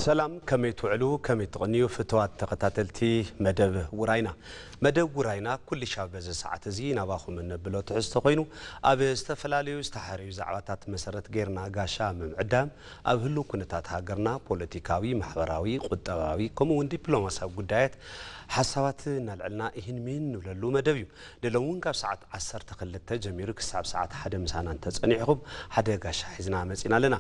ሰላም፣ ከመይ ትውዕሉ፣ ከመይ ትቕንዩ ፍትዋት ተኸታተልቲ መደብ ውራይና። መደብ ውራይና ኩሉ ሻብ በዚ ሰዓት እዚ ናባኹም እነብሎ ትሕዝቶ ኮይኑ፣ ኣብ ዝተፈላለዩ ዝተሓረዩ ዛዕባታት መሰረት ጌርና ጋሻ ምምዕዳም፣ ኣብ ህሉው ኩነታት ሃገርና ፖለቲካዊ፣ ማሕበራዊ፣ ቁጠባዊ፣ ከምኡ እውን ዲፕሎማሲያዊ ጉዳያት ሓሳባት እናልዕልና ይህን ሚን ንብለሉ መደብ እዩ። ንሎሚ እውን ካብ ሰዓት ዓሰርተ ክልተ ጀሚሩ ክሳብ ሰዓት ሓደ ምሳና እንተጸኒሕኹም ሓደ ጋሻ ሒዝና መጺና ኣለና።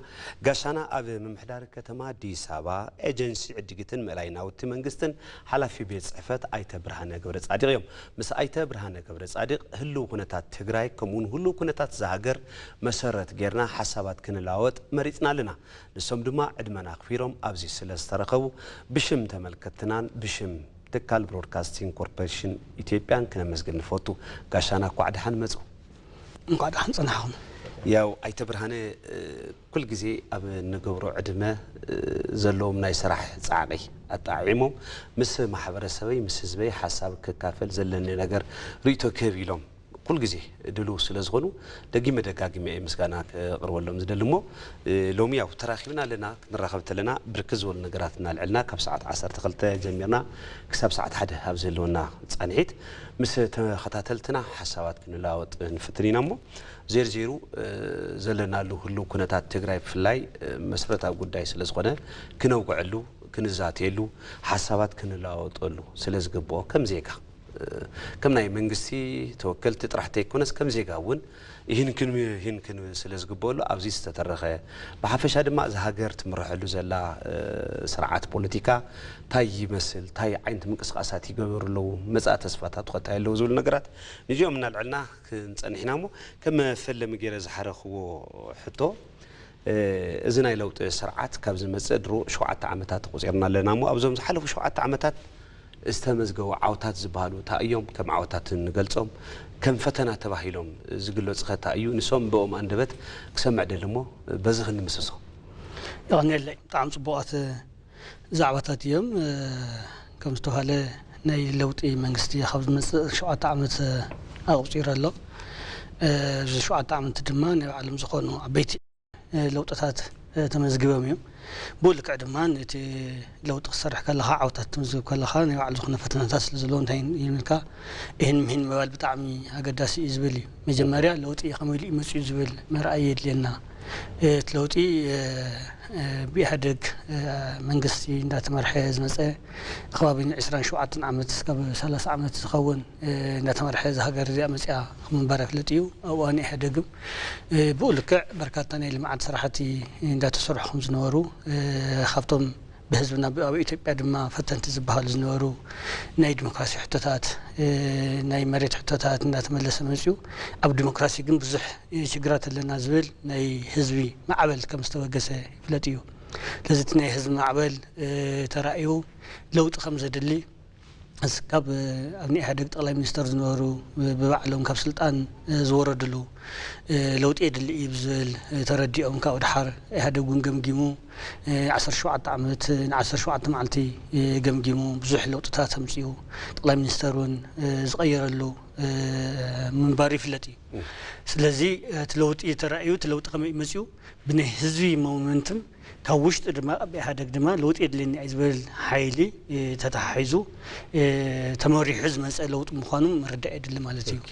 ጋሻና ኣብ ምምሕዳር ከተማ ኣዲስ ኣበባ ኤጀንሲ ዕድጊትን ምእላይ ናውቲ መንግስትን ሓላፊ ቤት ጽሕፈት ኣይተ ብርሃነ ገብረ ጻድቕ እዮም። ምስ ኣይተ ብርሃነ ገብረ ጻድቕ ህልው ኩነታት ትግራይ ከምኡውን ህልው ኩነታት ዝሃገር መሰረት ጌርና ሓሳባት ክንለዋወጥ መሪጽና ኣለና። ንሶም ድማ ዕድመና ኣኽቢሮም ኣብዚ ስለ ዝተረኸቡ ብሽም ተመልከትትናን ብሽም ትካል ብሮድካስቲንግ ኮርፖሬሽን ኢትዮጵያን ክነመስግን ንፈቱ። ጋሻና እኳዕ ደሓን መጹ። እንኳዕ ደሓን ጸናሕኹም። ያው ኣይተ ብርሃነ፣ እ፣ ኩል ግዜ ኣብ እንገብሮ ዕድመ፣ እ፣ ዘለዎም ናይ ስራሕ ጻዕቒ ኣጣዒሞም ምስ ማሕበረሰበይ፣ ምስ ህዝበይ ሓሳብ ክካፈል ዘለኒ ነገር ርእይቶ ክህብ ኢሎም ኩል ግዜ ድልው ስለ ዝኾኑ ደጊመ ደጋጊመ እየ ምስጋና ክቕርበሎም ዝደሊ። እሞ፣ እ፣ ሎሚ ያው ተራኺብና ኣለና፣ ክንራኸብ ተለና ብርክት ዝበሉ ነገራት እናልዕልና ካብ ሰዓት ዓሰርተ ክልተ ጀሚርና ክሳብ ሰዓት ሓደ ኣብ ዝህልወና ጻንሒት ምስ ተኸታተልትና ሓሳባት ክንለዋወጥ ንፍትን ኢና። እሞ ዜርዜሩ፣ እ፣ ዘለናሉ ህልው ኩነታት ትግራይ ብፍላይ፣ እ፣ መስረታዊ ጉዳይ ስለ ዝኾነ ክነውግዐሉ፣ ክንዛተየሉ፣ ሓሳባት ክንለዋወጠሉ ስለ ዝግብኦ ከም ዜጋ፣ እ፣ ከም ናይ መንግስቲ ተወከልቲ ጥራሕ ተይኮነስ ከም ዜጋ እውን ይህን ክን ይህን ክን ስለ ዝግበሉ ኣብዚ ዝተተረኸ ብሓፈሻ ድማ እዛ ሃገር ትምረሐሉ ዘላ፣ እ፣ ስርዓት ፖለቲካ ታይ ይመስል፣ ታይ ዓይነት ምንቅስቃሳት ይገበሩ ኣለዉ፣ መጻኢ ተስፋታት ኸ ታይ ኣለዉ ዝብሉ ነገራት ንዚኦም እናልዕልና ክንጸንሕ ኢና። እሞ ከም መፈለሚ ገይረ ዝሓረኽዎ ሕቶ፣ እ፣ እዚ ናይ ለውጢ ስርዓት ካብ ዝመጽእ ድሮ ሸውዓተ ዓመታት ተቖጺርና ኣለና። እሞ ኣብዞም ዝሓለፉ ሸውዓተ ዓመታት ዝተመዝገቡ ዓወታት ዝበሃሉ እንታይ እዮም? ከም ዓወታት ንገልጾም፣ ከም ፈተና ተባሂሎም ዝግለጹ ኸ እንታይ እዩ? ንሶም ብኦም ኣንደበት ክሰምዕ ደሊ እሞ በዚ ክንምስሶ። የቐንየለይ። ብጣዕሚ ጽቡቓት ዛዕባታት እዮም። እ፣ ከም ዝተባህለ ናይ ለውጢ መንግስቲ ካብ ዝመጽእ ሸውዓተ ዓመት ኣቑጺሩ ኣሎ። እ፣ እዚ ሸውዓተ ዓመት ድማ ናይ ባዕሎም ዝኾኑ ዓበይቲ፣ እ፣ ለውጥታት፣ እ፣ ተመዝጊቦም እዮም። ብኡ ልክዕ ድማ ነቲ ለውጢ ክትሰርሕ ከለኻ፣ ዓወታት ክትምዝግብ ከለኻ ናይ ባዕሉ ዝኾነ ፈተናታት ስለ ዘለዎ እንታይ ኢልካ ይህን ምሂን ምባል ብጣዕሚ ኣገዳሲ እዩ ዝብል እዩ። መጀመርያ ለውጢ ከመይ ኢሉ እዩ መጺኡ ዝብል ምርኣይ የድልየና። እ፣ እቲ ለውጢ፣ እ፣ እ፣ ብኢህኣደግ፣ እ፣ መንግስቲ እንዳተመርሐ ዝመጸ ከባቢ ንዕስራን ሸውዓተን ዓመት፣ እስካብ ሰላሳ ዓመት ዝኸውን፣ እ፣ እንዳተመርሐ እዛ ሃገር እዚኣ መጺኣ ከም ምንባራ ይፍለጥ እዩ። ኣብ እዋን ኢህኣደግም፣ እ፣ ብኡ ልክዕ በርካታ ናይ ልምዓት ስራሕቲ እንዳተሰርሑ ከም ዝነበሩ፣ እ፣ ካብቶም ብህዝብና ብ-፣ ኣብ ኢትዮጵያ ድማ ፈተንቲ ዝበሃሉ ዝነበሩ ናይ ዲሞክራሲ ሕቶታት፣ እ፣ ናይ መሬት ሕቶታት እንዳተመለሰ መጺኡ። ኣብ ዲሞክራሲ ግን ብዙሕ፣ እ፣ ሽግራት ኣለና ዝብል ናይ ህዝቢ ማዕበል ከም ዝተበገሰ ይፍለጥ እዩ። ስለዚ እቲ ናይ ህዝቢ ማዕበል፣ እ፣ ተራእዩ ለውጢ ከም ዘድሊ፣ እስካብ ኣብ ናይ ኢህኣደግ ጠቕላይ ሚኒስተር ዝነበሩ ብባዕሎም ካብ ስልጣን ዝወረድሉ ለውጢ የድሊ እዩ ብዝብል ተረዲኦም፣ ካብኡ ድሓር ኢህኣደግ እውን ገምጊሙ፣ ዓሰርተ ሸውዓተ ዓመት፣ ንዓሰርተ ሸውዓተ መዓልቲ ገምጊሙ ብዙሕ ለውጥታት ኣምፂኡ፣ ጠቕላይ ሚኒስተር እውን ዝቐየረሉ ምንባሩ ይፍለጥ እዩ። ስለዚ እቲ ለውጢ ተራእዩ፣ እቲ ለውጢ ከመይ እዩ መፂኡ? ብናይ ህዝቢ ሞመንትም ካብ ውሽጢ ድማ ኣብ ኢህኣደግ ድማ ለውጢ የድልየኒ እዩ ዝብል ሓይሊ፣ እ፣ ተተሓሒዙ፣ እ፣ ተመሪሑ ዝመፀ ለውጢ ምዃኑ ምርዳእ የድሊ ማለት እዩ። ኦኬ።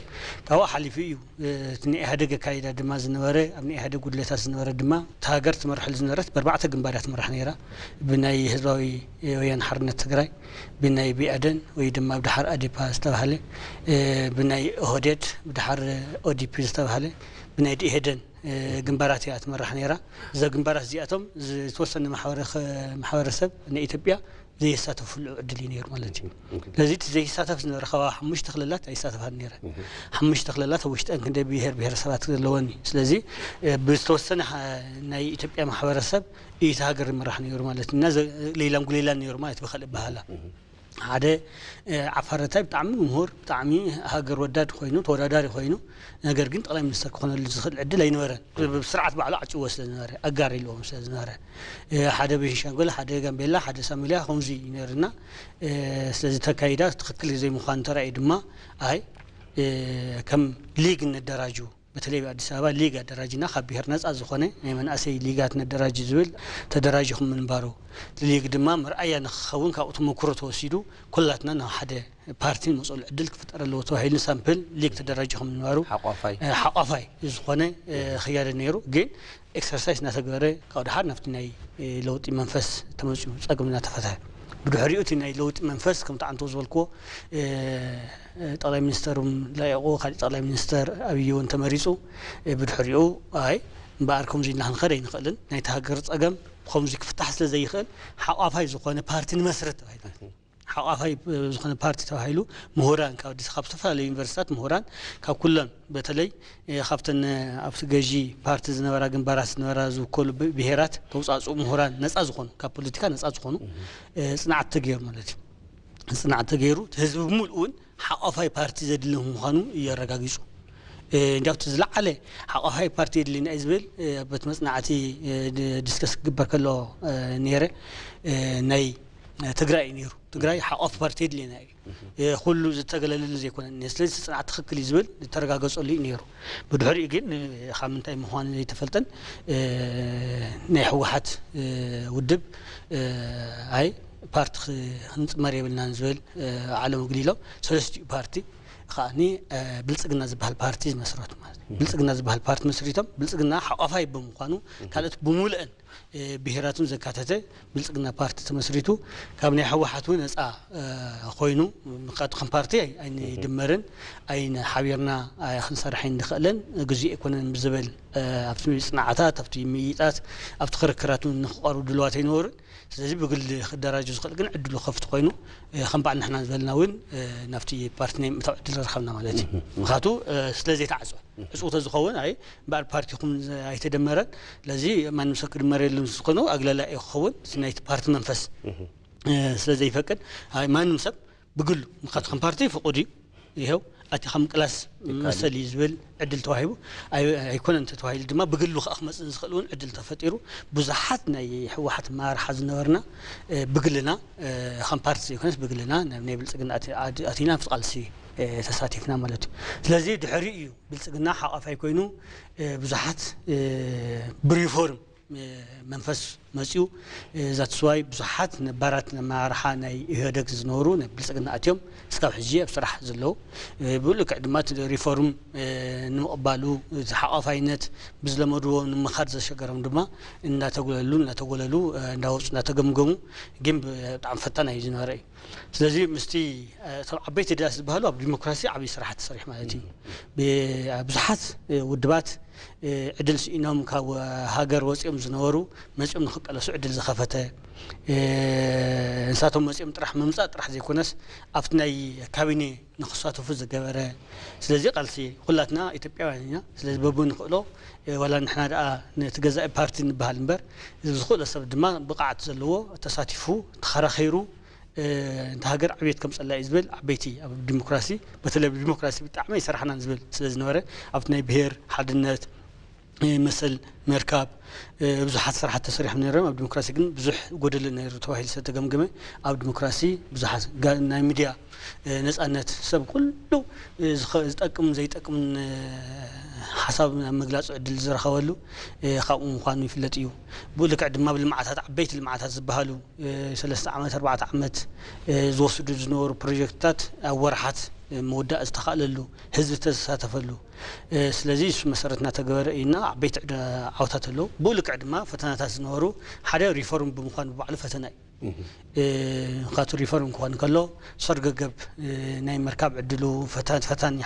ካብኡ ሓሊፉ እዩ፣ እ፣ እቲ ናይ ኢህኣደግ ኣካይዳ ድማ ዝነበረ፣ ኣብ ናይ ኢህኣደግ ጉድለታት ዝነበረ ድማ፣ እታ ሃገር ትመርሐሉ ዝነበረት ብኣርባዕተ ግንባር እያ ትምራሕ ነይራ። ብናይ ህዝባዊ ወያነ ሓርነት ትግራይ፣ ብናይ ብአዴን ወይ ድማ ብድሓር ኣዴፓ ዝተባህለ፣ እ፣ ብናይ ኦህዴድ፣ ብድሓር ኦዲፒ ዝተባህለ፣ ብናይ ደኢህዴን እ፣ ግንባራት እያ ትመራሕ ነይራ። እዛ ግንባራት እዚኣቶም ዝተወሰነ ማሕበረ-፣ ማሕበረሰብ ንኢትዮጵያ ዘየሳተፍሉ ዕድል እዩ ነይሩ ማለት እዩ። ኦኬ። ስለዚ እቲ ዘይሳተፍ ዝነበረ ከባቢ ሓሙሽተ ክልላት ኣይሳተፋን ነይረ። ኦኬ። ሓሙሽተ ክልላት ኣብ ውሽጠን ክንደይ ብሄር ብሄረሰባት ዘለወን እዩ። ስለዚ፣ እ፣ ብዝተወሰነ ሓ-፣ ናይ ኢትዮጵያ ማሕበረሰብ እዩ እቲ ሃገር ይመራሕ ነይሩ ማለት እዩ። እና ዘ-፣ ሌላን ጉሌላን ነይሩ ማለት ብኸልእ በሃላ። ኦኬ። ሓደ፣ እ፣ ዓፋር እንታይ ብጣዕሚ ምሁር፣ ብጣዕሚ ሃገር ወዳድ ኮይኑ፣ ተወዳዳሪ ኮይኑ፣ ነገር ግን ጠቕላይ ሚኒስተር ክኾነሉ ዝኽእል ዕድል ኣይነበረን። ብ-፣ ብስርዓት ባዕሉ ዓጭዎ ስለ ዝነበረ፣ ኣጋር ኢልዎም ስለ ዝነበረ፣ እ፣ ሓደ ቤንሻንጉል፣ ሓደ ጋምቤላ፣ ሓደ ሳሚልያ ከምዚ እዩ ነይሩና። እ፣ ስለዚ ተካይዳ ትኽክል ዘይምዃኑ ተራእዩ ድማ፣ ኣይ፣ እ፣ ከም ሊግ እንደራጁ በተለይ ኣብ ኣዲስ ኣበባ ሊግ ኣደራጅና ካብ ብሄር ነፃ ዝኾነ ናይ መናእሰይ ሊጋት ነደራጅ ዝብል ተደራጅኹም ምንባሩ፣ ሊግ ድማ መርኣያ ንክኸውን ካብኡ ተመክሮ ተወሲዱ ኩላትና ናብ ሓደ ፓርቲ ንመፅሉ ዕድል ክፍጠር ኣለዎ ተባሂሉ ሳምፕል ሊግ ተደራጅኹም ምንባሩ ሓቋፋይ ሓቋፋይ ዝኾነ ክያደ ነይሩ። ግን ኤክሰርሳይዝ እናተገበረ ካብ ድሓር ናብቲ ናይ ለውጢ መንፈስ ተመፅኡ ፀገም እናተፈተ ብድሕሪኡ እቲ ናይ ለውጢ መንፈስ ከምቲ ዓንተው ዝበልክዎ ጠቅላይ ሚኒስተር እውን ለቂቑ ካሊእ ጠቅላይ ሚኒስተር ኣብይ እውን ተመሪፁ። ብድሕሪኡ ኣይ እምበኣር ከምዚ ኢልና ክንኸድ ኣይንኽእልን፣ ናይቲ ሃገር ፀገም ብከምዚ ክፍታሕ ስለ ዘይኽእል ሓቋፋይ ዝኾነ ፓርቲ ንመስርት ተባሂሉ። ሓቋፋይ ዝኾነ ፓርቲ ተባሂሉ ምሁራን ካብ ኣዲስ ካብ ዝተፈላለዩ ዩኒቨርሲታት ምሁራን ካብ ኩለን በተለይ ካብተን ኣብቲ ገዢ ፓርቲ ዝነበራ ግንባራት ዝነበራ ዝውከሉ ብሄራት ተውፃፅኡ ምሁራን ነፃ ዝኾኑ ካብ ፖለቲካ ነፃ ዝኾኑ ፅንዓት ተገይሩ ማለት እዩ። ፅንዓት ተገይሩ ህዝቢ ብምልኡ እውን ሓቋፋይ ፓርቲ ዘድሊ ምዃኑ እዩ ኣረጋጊፁ። እንዲያው እቲ ዝለዓለ ሓቋፋይ ፓርቲ የድልየና እዩ ዝብል በቲ መፅናዕቲ ዲስከስ ክግበር ከሎ ነይረ ናይ ትግራይ እዩ ነይሩ። ትግራይ ሓቋፍ ፓርቲ የድልየና እዩ ኩሉ ዝተገለለሉ ዘይኮነ። ስለዚ እቲ ፅንዓት ትኽክል እዩ ዝብል ዝተረጋገፀሉ እዩ ነይሩ። ብድሕሪኡ ግን ካብ ምንታይ ምዃኑ ዘይተፈልጠን ናይ ህወሓት ውድብ ኣይ ፓርቲ ክንፅመር የብልናን ዝብል ዓለም ኣግሊሎም ሰለስቲኡ ፓርቲ ከዓኒ ብልፅግና ዝበሃል ፓርቲ ዝመስረቱ ማለት እዩ። ብልፅግና ዝበሃል ፓርቲ መስሪቶም ብልፅግና ሓቋፋይ ብምዃኑ ካልኦት ብምሉአን ብሄራትን ዘካተተ ብልፅግና ፓርቲ ተመስሪቱ ካብ ናይ ህወሓት እውን ነፃ ኮይኑ ምክንያቱ ከም ፓርቲ ኣይንድመርን ኣይንሓቢርና ክንሰርሕ ኣይንኽእልን ግዜ ኣይኮነን ብዝብል ኣብቲ ፅንዓታት ኣብቲ ምይይጣት ኣብቲ ክርክራት እውን ንክቐርቡ ድልዋት ኣይነበሩን። ስለዚ ብግሊ ክደራጀ ዝኽእል ግን ዕድሉ ከፍቲ ኮይኑ ከም በዓል ንሕና ዝበልና እውን ናብቲ ፓርቲ ናይ ምእታው ዕድል ረኸብና ማለት እዩ። ምክንያቱ ስለ ዘይተዓፅወ ዕፁ ተዝኸውን ኣይ በዓል ፓርቲኹም ኣይተደመረን ስለዚ ማንም ሰብ ክድመር የለን ዝኾነ ኣግለላ እዩ ክኸውን እቲ ናይቲ ፓርቲ መንፈስ ስለ ዘይፈቅድ ኣይ ማንም ሰብ ብግሉ ምክንያቱ ከም ፓርቲ ፍቁድ እዩ ይኸው ኣቲ ከም ቅላስ መሰል እዩ ዝብል ዕድል ተዋሂቡ ኣይኮነን ተተዋሂሉ ድማ ብግሉ ከዓ ክመፅእ ዝኽእል እውን ዕድል ተፈጢሩ ብዙሓት ናይ ህወሓት መራሓ ዝነበርና ብግልና ከም ፓርቲ ዘይኮነስ ብግልና ናይ ብልፅግና ኣቲና ኣብቲ ቃልሲ ተሳቲፍና ማለት እዩ። ስለዚ ድሕሪ እዩ ብልፅግና ሓቋፋይ ኮይኑ ብዙሓት ብሪፎርም መንፈስ መፅኡ ዛትስዋይ ብዙሓት ነባራት መራሓ ናይ ኢህወደግ ዝነበሩ ናይ ብልፅግና ኣትዮም እስካብ ሕጂ ኣብ ስራሕ ዘለዉ ብልክዕ ድማ ሪፎርም ንምቕባሉ ሓቋፋይነት ብዝለመድዎ ንምኻድ ዘሸገሮም ድማ እናተጉለሉ እናተጎለሉ እንዳወፁ እናተገምገሙ ግን ብጣዕሚ ፈታን እዩ ዝነበረ እዩ። ስለዚ ምስቲ እቶም ዓበይቲ ድያስ ዝበሃሉ ኣብ ዲሞክራሲ ዓብዪ ስራሕ ተሰሪሑ ማለት እዩ። ብዙሓት ውድባት ዕድል ስኢኖም ካብ ሃገር ወፂኦም ዝነበሩ መፂኦም ንክቀለሱ ዕድል ዝኸፈተ ንሳቶም መፂኦም ጥራሕ ምምፃእ ጥራሕ ዘይኮነስ ኣብቲ ናይ ካቢኔ ንክሳተፉ ዝገበረ ስለዚ ቃልሲ ኩላትና ኢትዮጵያውያን ኢና። ስለዚ በቡ ንኽእሎ ዋላ ንሕና ደኣ ነቲ ገዛኢ ፓርቲ ንበሃል እምበር ዝኽእሎ ሰብ ድማ ብቕዓት ዘለዎ ተሳቲፉ ተኸራኺሩ እንተ ሃገር ዕብየት ከምፀላ እዩ ዝብል ዓበይቲ ኣብ ዲሞክራሲ በተለይ ኣብ ዲሞክራሲ ብጣዕሚ ኣይሰራሕናን ዝብል ስለ ዝነበረ ኣብቲ ናይ ብሄር ሓድነት መሰል ምርካብ ብዙሓት ስራሓት ተሰሪሖም ነይሮም። ኣብ ዲሞክራሲ ግን ብዙሕ ጎደሎ ነይሩ ተባሂሉ ስለተገምገመ ኣብ ዲሞክራሲ ብዙሓት ናይ ሚድያ ነፃነት ሰብ ኩሉ ዝጠቅምን ዘይጠቅምን ሓሳብ ኣብ ምግላፅ ዕድል ዝረኸበሉ ካብኡ ምዃኑ ይፍለጥ እዩ። ብኡ ልክዕ ድማ ኣብ ልምዓታት ዓበይቲ ልምዓታት ዝበሃሉ ሰለስተ ዓመት ኣርባዕተ ዓመት ዝወስዱ ዝነበሩ ፕሮጀክትታት ኣብ ወርሓት ምውዳእ ዝተኻእለሉ ህዝቢ ዝተሳተፈሉ ስለዚ እሱ መሰረት እናተገበረ እዩና ዓበይቲ ዓውታት ኣለዉ። ብኡ ልክዕ ድማ ፈተናታት ዝነበሩ ሓደ ሪፎርም ብምዃኑ ብባዕሉ ፈተና እዩ። ምክንያቱ ሪፎርም ክኾን ከሎ ሰርገገብ ናይ ምርካብ ዕድሉ ፈታን ፈታን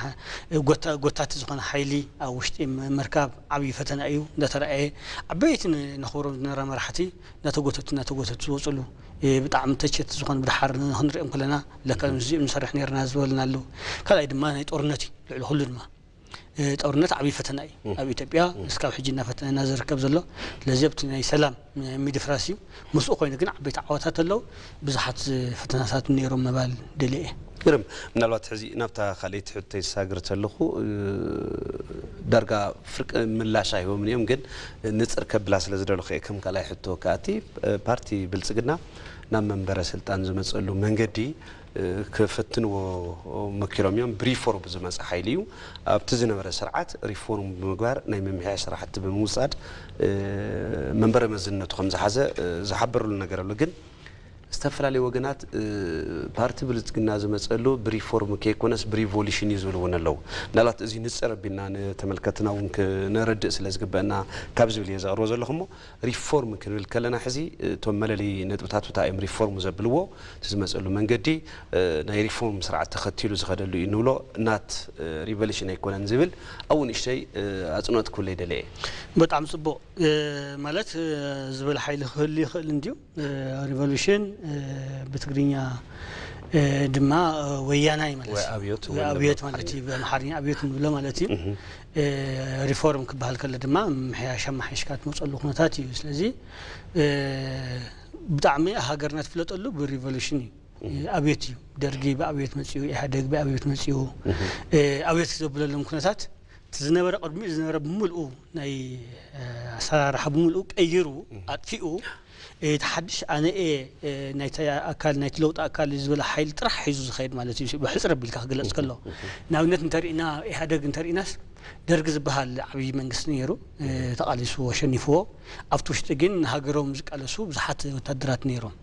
ጎታቲ ዝኾነ ሓይሊ ኣብ ውሽጢ ምርካብ ዓብዪ ፈተና እዩ እንዳተረኣየ ዓበይቲ ነኽብሮም ዝነበራ መራሕቲ እናተጎተቱ እናተጎተቱ ዝወፅሉ ብጣዕሚ ተቸት ዝኾነ ብድሓር ክንሪኦም ከለና ለካ እዚኦም ንሰርሕ ነርና ዝበሉና ኣለዉ። ካልኣይ ድማ ናይ ጦርነት እዩ ልዕሊ ኩሉ ድማ ጦርነት ዓብዪ ፈተና እዩ ኣብ ኢትዮጵያ እስካብ ሕጂ እናፈተነና ዝርከብ ዘሎ። ስለዚ ኣብቲ ናይ ሰላም ምድፍራስ እዩ። ምስኡ ኮይኑ ግን ዓበይቲ ዓወታት ኣለዉ። ብዙሓት ፈተናታት ነይሮም ምባል ደልየ እየ። ግርም ምናልባት ሕዚ ናብታ ካልኣይቲ ሕቶ ይሳግር ተለኹ ዳርጋ ፍርቂ ምላሽ ኣይቦምን እዮም ግን ንፅር ከብላ ስለ ዝደለኹ እየ ከም ካልኣይ ሕቶ ከኣቲ ፓርቲ ብልፅግና ናብ መንበረ ስልጣን ዝመፀሉ መንገዲ ክፍትንዎ መኪሮም እዮም። ብሪፎርም ዝመፀ ሓይሊ እዩ። ኣብቲ ዝነበረ ስርዓት ሪፎርም ብምግባር ናይ ምምሕያሽ ስራሕቲ ብምውሳድ መንበረ መዝነቱ ከም ዝሓዘ ዝሓበረሉ ነገር ኣሎ። ግን ዝተፈላለዩ ወገናት ፓርቲ ብልፅግና ዝመፀሉ ብሪፎርም ከይኮነስ ብሪቮሉሽን እዩ ዝብሉ እውን ኣለዉ። ምናልባት እዚ ንፅር ኣቢልና ንተመልከትና እውን ክነረድእ ስለ ዝግበአና ካብ ዝብል እየ ዘቕርቦ ዘለኹ። እሞ ሪፎርም ክንብል ከለና ሕዚ እቶም መለለይ ነጥብታት እንታይ እዮም ሪፎርም ዘብልዎ፣ እቲ ዝመፀሉ መንገዲ ናይ ሪፎርም ስርዓት ተኸቲሉ ዝኸደሉ እዩ ንብሎ፣ ናት ሪቨሉሽን ኣይኮነን ዝብል ኣብኡ ንእሽተይ ኣፅንኦት ክብለይ ደለ እየ። በጣም ጽቡቕ። ማለት ዝበለ ሓይሊ ክህሉ ይኽእል እንድዩ። ሪቮሉሽን ብትግርኛ ድማ ወያናይ ማለት ወይ እዩ። ኣብዮት ወይ ወይ ኣብዮት ለውጥ ማለት ሓይሊ። እዩ ብኣምሓርኛ ኣብዮት ንብሎ ማለት እዩ። ሪፎርም ክበሃል ከሎ ድማ ምምሕያሽ ኣማሓይሽካ ትመፀሉ ኩነታት እዩ። ስለዚ ብጣዕሚ ሃገርና ትፍለጠሉ ብሪቮሉሽን እዩ። ኣብዮት እዩ። ደርጊ ብኣብዮት መፅኡ፣ ኢህኣደግ ብኣብዮት መፅኡ። ኣብዮት ዘብለሎም ኩነታት እቲ ዝነበረ ቅድሚኡ ዝነበረ ብምልኡ ናይ ኣሰራርሓ ብምልኡ ቀይሩ ኣጥፊኡ እቲ ሓድሽ ኣነ እየ ናይቲ ኣካል ናይቲ ለውጢ ኣካል እዩ ዝበለ ሓይሊ ጥራሕ ሒዙ ዝኸይድ ማለት እዩ። ብሕፅር ኣቢልካ ክግለፅ ከሎ ንኣብነት እንተሪእና ኢህኣደግ እንተሪእናስ ደርጊ ዝበሃል ዓብዪ መንግስቲ ነይሩ። ተቓሊሱ ኣሸኒፍዎ። ኣብቲ ውሽጢ ግን ንሃገሮም ዝቃለሱ ብዙሓት ወታደራት ነይሮም።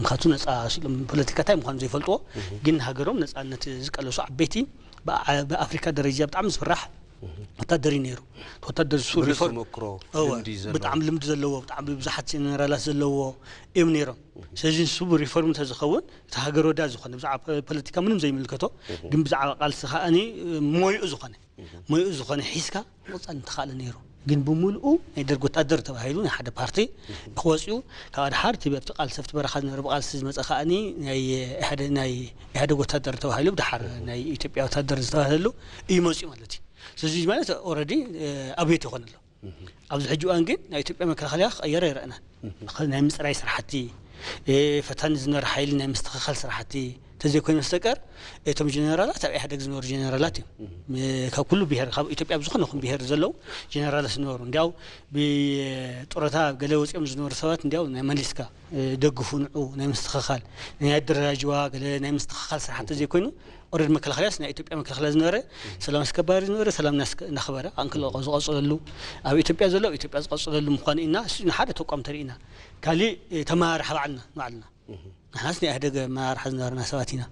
ምክንያቱ ነፃ ስኢሎም ፖለቲካ እንታይ ምዃኑ ዘይፈልጥዎ ግን ንሃገሮም ነፃነት ዝቃለሱ ዓበይቲ ብኣ- ብኣፍሪካ ደረጃ ብጣዕሚ ዝፍራሕ ወታደር እዩ ነይሩ። ወታደር እሱ ብሉይ ሪፎርም ተመክሮ እወ፣ ልምዲ ዘለዎ ብጣዕሚ ልምዲ ዘለዎ ብጣዕሚ ብዙሓት ጀነራላት ዘለዎ እዮም ነይሮም። ስለዚ ንሱ ብሪፎርም እንተዝኸውን እቲ ሃገር ወዳ ዝኾነ ብዛዕባ ፖለቲካ ምንም ዘይምልከቶ ግን ብዛዕባ ቃልሲ ከዓኒ ሞይኡ ዝኾነ ሞይኡ ዝኾነ ሒዝካ ምቕፃል እንተኻእለ ነይሩ። ግን ብምልኡ ናይ ደርግ ወታደር ተባሂሉ ናይ ሓደ ፓርቲ ክወፅኡ ካብ ኣድሓር እቲ ኣብቲ ቃልሲ ኣብቲ በረኻ ዝነበረ ብቃልሲ ዝመፀ ከዓኒ ናይ ኢህደ- ናይ ኢህደግ ወታደር ተባሂሉ ብድሓር ናይ ኢትዮጵያ ወታደር ዝተባህለሉ እዩ መፅኡ ማለት እዩ። ስለዚ ማለት ኦረዲ ኣብዮት ይኾን ኣሎ። ኣብዚ ሕጂ እዋን ግን ናይ ኢትዮጵያ መከላኸሊያ ክቐየር ኣይረእናን። ናይ ምፅራይ ስራሕቲ ፈታኒ ዝነበረ ሓይሊ ናይ ምስትኽኻል ስራሕቲ እንተዘይኮይኑ በስተቀር እቶም ጀነራላት ኣብ ኢህኣደግ ዝነበሩ ጀነራላት እዮም። ካብ ኩሉ ብሄር ካብ ኢትዮጵያ ብዝኾነ ይኹን ብሄር ዘለዉ ጀነራላት ዝነበሩ እንዲያው ብጡረታ ገለ ወፂኦም ዝነበሩ ሰባት እንዲያው ናይ መሊስካ ደግፉ ንዑ ናይ ምስትኽኻል ናይ ኣደረጃጅዋ ገለ ናይ ምስትኽኻል ስራሕቲ ዘይኮይኑ ኦረድ መከላኸሊያስ ናይ ኢትዮጵያ መከላኸሊያ ዝነበረ ሰላም ኣስከባሪ ዝነበረ ሰላም እናስከ- እናኸበረ ኣንክለቆ ዝቐፅለሉ ኣብ ኢትዮጵያ ዘሎ ኣብ ኢትዮጵያ ዝቐፅለሉ ምዃኑ ኢና እሱ ንሓደ ተቋም ተርኢና ካሊእ ተመራርሒ ባዕልና ባዕልና ንሓስ ናይ ኢህደግ ኣመራርሓ ዝነበርና ሰባት ኢና።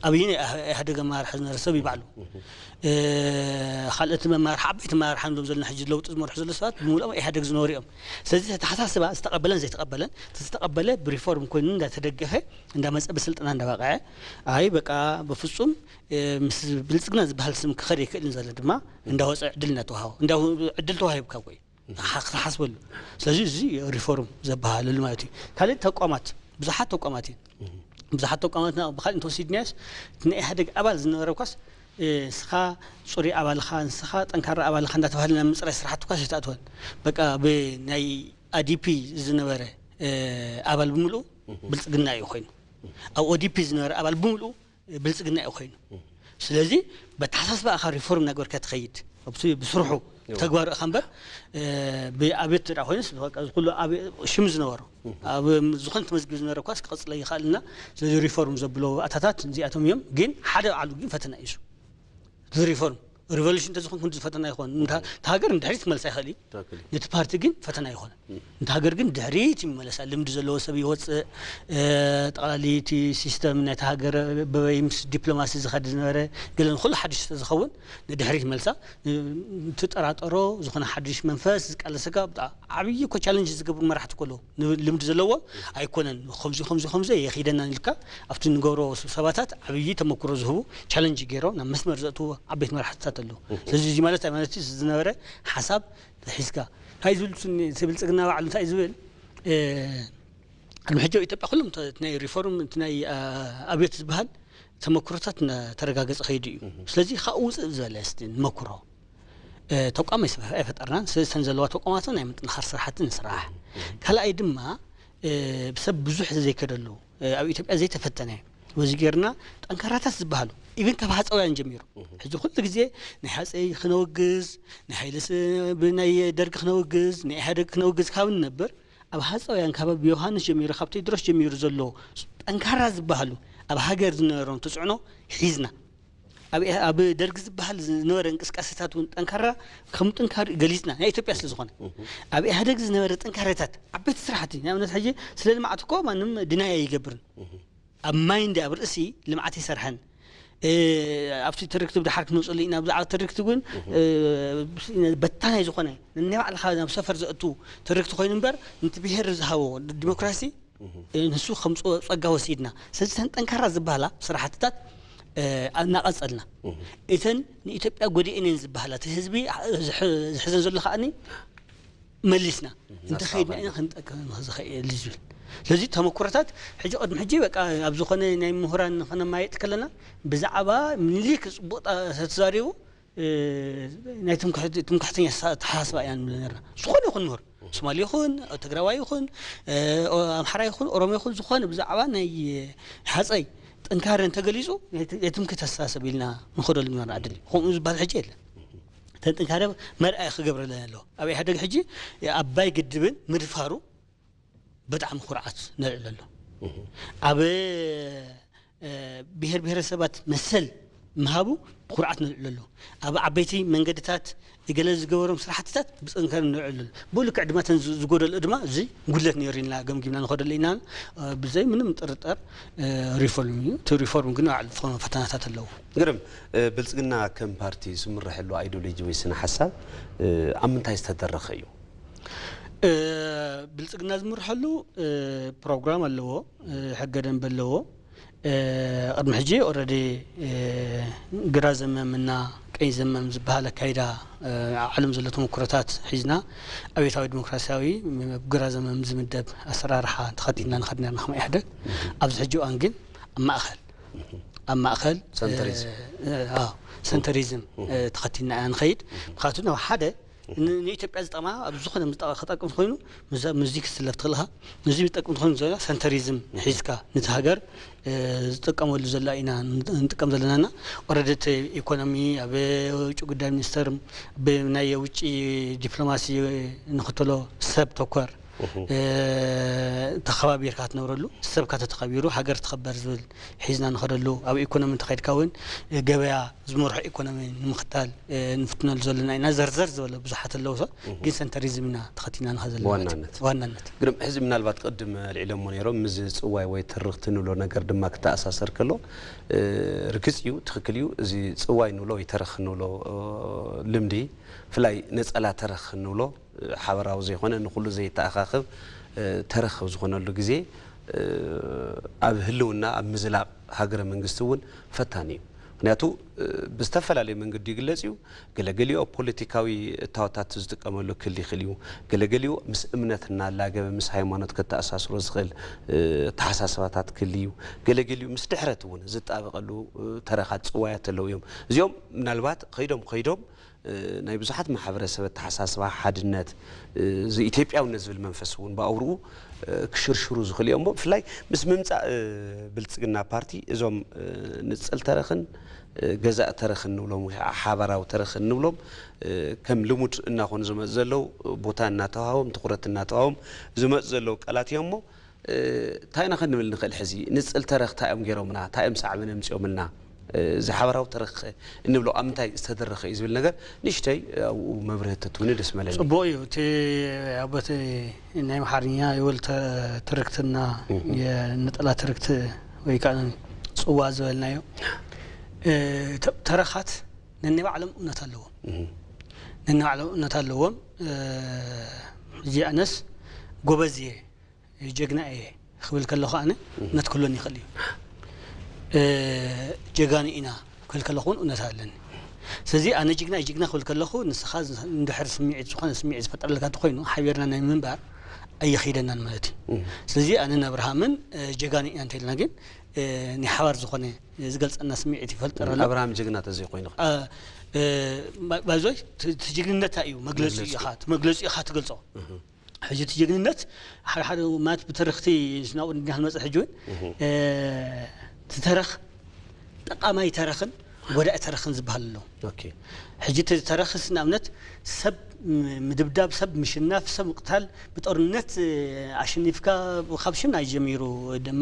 ኣብይ ናይ ኢህደግ ኣመራርሓ ዝነበረ ሰብ ይባዕሉ ካልኦት መማርሒ ዓበይቲ መማርሓ ንብሎም ዘለና ሕጂ ለውጢ ዝመርሑ ዘሎ ሰባት ብምሉኦም ኢህደግ ዝነበሩ እዮም። ስለዚ ተተሓሳስባ ዝተቐበለን ዘይተቐበለን እቲ ዝተቐበለ ብሪፎርም ኮይኑ እንዳተደገፈ እንዳመፀ ብስልጠና እንዳበቕዐ ኣይ በቃ በፍፁም ምስ ብልፅግና ዝበሃል ስም ክኸድ ኣይክእልን ዘሎ ድማ እንዳወፀ ዕድል እናተዋሃቦ እንዳ ዕድል ተዋሂብካ ኮይ ክትሓስበሉ። ስለዚ እዚ ሪፎርም ዘበሃለሉ ማለት እዩ። ካልእ ተቋማት ብዙሓት ተቋማት እዩ ብዙሓት ተቋማትና ብካልእ እንተወሲድናዮስ እቲ ናይ ኢህደግ ኣባል ዝነበረ ኳስ ንስኻ ፅሩይ ኣባልኻ ንስኻ ጠንካራ ኣባልኻ እንዳተባሃለ ናብ ምፅራይ ስራሕቲ ኳስ ኣይተኣትወን። በቃ ብናይ ኣዲፒ ዝነበረ ኣባል ብምልኡ ብልፅግና እዩ ኮይኑ ኣብ ኦዲፒ ዝነበረ ኣባል ብምልኡ ብልፅግና እዩ ኮይኑ ስለዚ በተሓሳስባ ኢኻ ሪፎርም እናገበርካ ትኸይድ ኣብቲ ብስርሑ ተግባሩ ኢኻ እምበር ብኣብዮት ተዳ ኮይኑስ በቃ እዚ ኩሉ ኣብ ሽም ዝነበሮ ኣብ ዝኾነ ተመዝጊቡ ዝነበረ ኳስ ክቐፅለ ይኽእል እና ስለዚ ሪፎርም ዘብሎ ኣታታት እዚኣቶም እዮም ግን ሓደ ባዕሉ ግን ፈተና እዩ እዚ ሪፎርም ሪቮሉሽን እንተዝኾን ክንዲ ፈተና ይኾን እንታ ሃገር ንድሕሪት ክመልሳ ይኽእል እዩ ትክክል እዩ። ነቲ ፓርቲ ግን ፈተና ይኾነ እንታ ሃገር ግን ድሕሪት ይመለሳ ልምዲ ዘለዎ ሰብ ይወፅእ ጠቕላሊ እቲ ሲስተም ናይቲ ሃገር በበይ ምስ ዲፕሎማሲ ዝኸድ ዝነበረ ገለን ኩሉ ሓድሽ ስለዝኸውን ንድሕሪት ይመልሳ ትጠራጠሮ ዝኾነ ሓድሽ መንፈስ ዝቃለሰካ ብጣ- ዓብዪ እኮ ቻለንጅ ዝገብሩ መራሕቲ እኮ ኣለዉ ን- ልምዲ ዘለዎ ኣይኮነን ከምዚ ከምዚ ከምዚ የኺደና ኢልካ ኣብቲ ንገብሮ ስብሰባታት ዓብዪ ተመክሮ ዝህቡ ቻለንጅ ገይሮም ናብ መስመር ዘእትዉ ዓበይቲ መራሕትታት ኣለዉ ስለዚ እዚ ማለት እንታይ ማለት እዩ ዝነበረ ሓሳብ ሒዝካ እንታይ ዝብል እቲ ብልፅግና ባዕሉ እንታይ ዝብል ቅድሚ ሕጂ ኣብ ኢትዮጵያ ኩሎም እቲ ናይ ሪፎርም እቲ ናይ ኣብዮት ዝበሃል ተመክሮታት እናተረጋገፀ ከይዱ እዩ ስለዚ ካብኡ ውፅእ ዝበለ እስቲ ንመክሮ ተቋም ኣይፈጠርናን ስለዚ እተን ዘለዋ ተቋማት ናይ ምጥንኻር ስራሕቲ ንስራሕ ካልኣይ ድማ ሰብ ብዙሕ ዘይከደሉ ኣብ ኢትዮጵያ ዘይተፈተነ በዚ ጌርና ጠንካራታት ዝበሃሉ ኢቨን ካብ ሃፀውያን ጀሚሩ ሕዚ ኩሉ ግዜ ናይ ሃፀይ ክነወግዝ ናይ ሃይለ ናይ ደርግ ክነወግዝ ናይ ኢህደግ ክነወግዝ ካብ ንነብር ኣብ ሃፀውያን ካብ ዮሃንስ ጀሚሩ ካብ ቴድሮስ ጀሚሩ ዘሎ ጠንካራ ዝበሃሉ ኣብ ሃገር ዝነበሮም ተፅዕኖ ሒዝና ኣብ ኢህ- ኣብ ደርግ ዝበሃል ዝነበረ እንቅስቃሴታት እውን ጠንካራ ከም ጥንካሪ ገሊፅና ናይ ኢትዮጵያ ስለ ዝኾነ ኣብ ኢህኣደግ ዝነበረ ጥንካሬታት ዓበይቲ ስራሕቲ ንኣብነት ሕጂ ስለ ልምዓት እኮ ማንም ድናይ ኣይገብርን ኣብ ማይንድ ኣብ ርእሲ ልምዓት ይሰርሐን ኣብቲ ትርክቲ ብድሓር ክመፅሉ ኢና ብዛዕባ ትርክቲ ግን በታናይ ዝኾነ ነናይ ባዕልኻ ናብ ሰፈር ዘእቱ ትርክቲ ኮይኑ እምበር ነቲ ብሄር ዝሃቦ ዲሞክራሲ ንሱ ከም ጸጋ ወሲድና ስለዚ ተን ጠንካራ ዝበሃላ ስራሕትታት እናቐፀልና እተን ንኢትዮጵያ ጎዲእነን ዝበሃላ እቲ ህዝቢ ዝሕዘን ዘሎ ከዓኒ መሊስና እንተኸይድና ኢና ክንጠቀም ዝኽእል ዝብል ስለዚ ተመኩሮታት ሕጂ ቅድሚ ሕጂ በቃ ኣብ ዝኾነ ናይ ምሁራን ከነማየጥ ከለና ብዛዕባ ምኒልክ ፅቡቅ ተዛሪቡ ናይ ትምክሕተኛ ተሓሳስባ ኢና ንብል ነርና ዝኾነ ይኹን ምሁር ሶማሊ ይኹን ትግራዋይ ይኹን ኣምሓራ ይኹን ኦሮሞ ይኹን ዝኾነ ብዛዕባ ናይ ሓፀይ ጥንካረ እንተገሊፁ ናይ ትምክሕቲ ኣስተሳሰብ ኢልና ንኸደሉ ነርና ዕድል ከምኡ ዝበሃል ሕጂ የለን ተን ጥንካረ መርኣያ ክገብረለን ኣለዎ ኣብ ኢህደግ ሕጂ ኣባይ ግድብን ምድፋሩ ብጣዕሚ ኩርዓት ነልዕለሉ ኣብ ብሄር ብሄረሰባት መሰል ምሃቡ ብኩርዓት ነልዕለሉ ኣብ ዓበይቲ መንገድታት ገለ ዝገበሮም ስራሕትታት ብፅንካረ ንልዕለሉ ብኡ ልክዕ ድማ ተን ዝጎደልኦ ድማ እዚ ጉድለት ነይሩ ኢልና ገምጊምና ንኸደሉ ኢና ብዘይ ምንም ጥርጠር ሪፎርም እዩ እቲ ሪፎርም ግን ኣዕልፎ ፈተናታት ኣለዉ ግርም ብልፅግና ከም ፓርቲ ዝምረሐሉ ኣይዲዮሎጂ ወይ ስነ ሓሳብ ኣብ ምንታይ ዝተደረኸ እዩ ብልፅግና ዝምርሐሉ ፕሮግራም ኣለዎ ሕገ ደንብ ኣለዎ ቅድሚ ሕጂ ኦረዲ ግራ ዘመም እና ቀኝ ዘመም ዝበሃል ኣካይዳ ዓለም ዘሎ ተመክሮታት ሒዝና ኣብዮታዊ ዲሞክራሲያዊ ግራ ዘመም ዝምደብ ኣሰራርሓ ተኸቲልና ንኸድ ነርና ከማ ኢሕደግ ኣብዚ ሕጂ እዋን ግን ኣብ ማእኸል ኣብ ማእኸል ሰንተሪዝም ተኸቲልና ኢና ንኸይድ ምክንያቱ ናብ ሓደ ንኢትዮጵያ ዝጠቅማ ኣብ ዝኾነ ምዝጠቃ ክጠቅም ኮይኑ ምዚ ክስለፍ ትኽእልኻ ምዚ ዝጠቅም ትኾኑ ዘላ ሰንተሪዝም ሒዝካ ነቲ ሃገር ዝጥቀመሉ ዘላ ኢና ንጥቀም ዘለና ና ኦረደት ኢኮኖሚ ኣብ ውጭ ጉዳይ ሚኒስተር ናይ የውጭ ዲፕሎማሲ ንክተሎ ሰብ ተኮር ተኸባቢርካ ትነብረሉ ሰብካ ተተኸቢሩ ሃገር ትኸበር ዝብል ሒዝና ንኸደሉ ኣብ ኢኮኖሚ እንተኸድካ እውን ገበያ ዝመርሖ ኢኮኖሚ ንምኽታል ንፍትነሉ ዘለና ኢና ዘርዘር ዝበለ ብዙሓት ኣለዉ ግን ሰንተሪዝም ኢና ተኸቲልና ንኸ ዘለና ዋናነት ዋናነት ግርም ሕዚ ምናልባት ቅድም ኣልዒሎሞ ነይሮም ምዚ ፅዋይ ወይ ትርኽቲ ንብሎ ነገር ድማ ክተኣሳሰር ከሎ ርግፅ እዩ ትኽክል እዩ እዚ ፅዋይ ንብሎ ወይ ተረኽ ንብሎ ልምዲ ፍላይ ነፀላ ተረኽ ንብሎ ሓበራዊ ዘይኮነ ንኩሉ ዘይተኣኻኽብ ተረኽ ኣብ ዝኾነሉ ግዜ ኣብ ህልውና ኣብ ምዝላቕ ሃገረ መንግስቲ እውን ፈታኒ እዩ። ምክንያቱ ብዝተፈላለየ መንገዲ ይግለፅ እዩ። ገለገሊኡ ኣብ ፖለቲካዊ እታወታት ዝጥቀመሉ ክል ይኽእል እዩ። ገለገሊኡ ምስ እምነት እናላገበ ምስ ሃይማኖት ከተኣሳስሮ ዝኽእል ኣተሓሳስባታት ክል እዩ። ገለገሊኡ ምስ ድሕረት እውን ዝጣበቐሉ ተረኻት ፅዋያት ኣለዉ እዮም። እዚኦም ምናልባት ከይዶም ከይዶም ናይ ብዙሓት ማሕበረሰብ ኣተሓሳስባ ሓድነት ኢትዮጵያውነት ዝብል መንፈስ እውን ብኣውርኡ ክሽርሽሩ ዝኽእል እዮም ብፍላይ ምስ ምምፃእ ብልፅግና ፓርቲ እዞም ንፅል ተረኽን ገዛእ ተረኽን ንብሎም ወይ ከዓ ሓባራዊ ተረኽን ንብሎም ከም ልሙድ እናኾኑ ዝመፁ ዘለዉ ቦታ እናተዋሃቦም ትኩረት እናተዋሃቦም ዝመፁ ዘለዉ ቃላት እዮም እሞ እንታይ ኢና ክንብል ንኽእል ሕዚ ንፅል ተረኽ እንታይ እዮም ገይሮምና እንታይ እዮም ሳዕበን ኣምፅኦምልና እዚ ሓበራዊ ተረኽ እንብሎ ኣብ ምንታይ ዝተደረኸ እዩ ዝብል ነገር ንእሽተይ ኣብኡ መብርህ ተትውኒ ደስ መለኒ ፅቡቅ እዩ እቲ ኣቦቲ ናይ መሓርኛ ይወል ትርክትና የነጠላ ትርክት ወይ ከዓ ፅዋ ዝበልናዮ ተረኻት ነናይ ባዕሎም እምነት ኣለዎም ነናይ ባዕሎም እምነት ኣለዎም እዚኣነስ ጎበዝ እየ ጀግና እየ ክብል ከለኹ ኣነ እምነት ክህሎን ይኽእል እዩ ጀጋኑ ኢና ክብል ከለኹ እውን እውነት ኣለኒ ስለዚ ኣነ ጅግና ጅግና ክብል ከለኹ ንስኻ እንድሕር ስምዒት ዝኾነ ስምዒት ዝፈጠረልካ እንተኮይኑ ሓቢርና ናይ ምንባር ኣየኸይደናን ማለት እዩ ስለዚ ኣነን ኣብርሃምን ጀጋኑ ኢና እንተኢልና ግን ናይ ሓባር ዝኾነ ዝገልፀና ስምዒት ይፈጥር ኣሎ ኣብርሃም ጅግና ተዘይኮይኑ ባይዞይ ትጅግንነታ እዩ መግለፂ ኢኻ መግለፂ ኢኻ ትገልፆ ሕጂ እቲ ጅግንነት ሓደ ሓደ ማለት ብተረኽቲ ናብኡ እንዲና ክንመፅእ ሕጂ እውን ትተረኽ ጠቃማይ ተረኽን ጎዳኢ ተረኽን ዝበሃል ኣሎ። ሕጂ እቲ ተረኽስ ንኣብነት ሰብ ምድብዳብ፣ ሰብ ምሽናፍ፣ ሰብ ምቕታል ብጦርነት ኣሸኒፍካ ካብ ሽም ናይ ጀሚሩ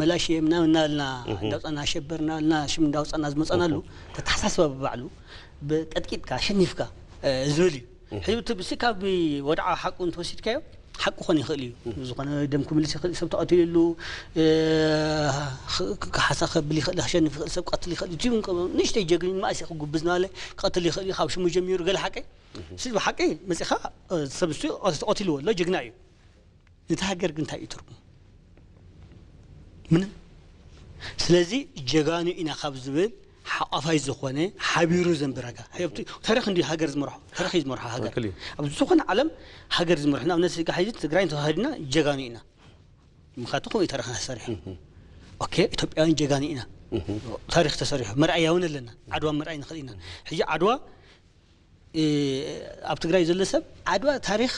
መላሽ ምናምን እናበልና እንዳውፃና፣ ኣሸበር እናበልና ሽም እንዳውፃና ዝመፃናሉ ተተሓሳስባ ብባዕሉ ብቀጥቂጥካ ኣሸኒፍካ ዝብል እዩ። ሕጂ እቲ ብሲ ካብ ወድዓ ሓቁ እንተወሲድካዮ ሓቁ ክኾን ይኽእል እዩ። ዝኾነ ደም ክምልስ ይኽእል፣ ሰብ ተቐቲሉ፣ ሓሳ ከብል ይኽእል፣ ከሸንፍ ይኽእል፣ ሰብ ክቐትል ይኽእል። እቲ ንእሽተይ ጀግኒ መእሲ ክጉብዝ እናበለ ክቐትል ይኽእል እዩ። ካብ ሽሙ ጀሚሩ ገለ ሓቂ ስል ብሓቂ መፂኻ ሰብ ንሱ ተቐቲልዎ ኣሎ፣ ጀግና እዩ። ነቲ ሃገር ግን እንታይ እዩ ትርጉሙ? ምንም። ስለዚ ጀጋኑ ኢና ካብ ዝብል ሓቋፋይ ዝኾነ ሓቢሩ ዘንብረካ። ታሪኽ እንዲ ሃገር ዝመርሖ፣ ታሪኽ እዩ ዝመርሖ ሃገር። ኣብ ዝኾነ ዓለም ሃገር ዝመርሑ፣ ንኣብነት ስጋ ሕዚ ትግራይ እንተወሃድና ጀጋኑ ኢና። ምክንያቱ ከምኡ እዩ ታሪኽና ተሰሪሑ። ኦኬ፣ ኢትዮጵያውያን ጀጋኑ ኢና። ታሪኽ ተሰሪሑ፣ መርኣያ እውን ኣለና። ዓድዋ ምርኣይ ንኽእል ኢና። ሕጂ ዓድዋ ኣብ ትግራይ ዘሎ ሰብ ዓድዋ ታሪኽ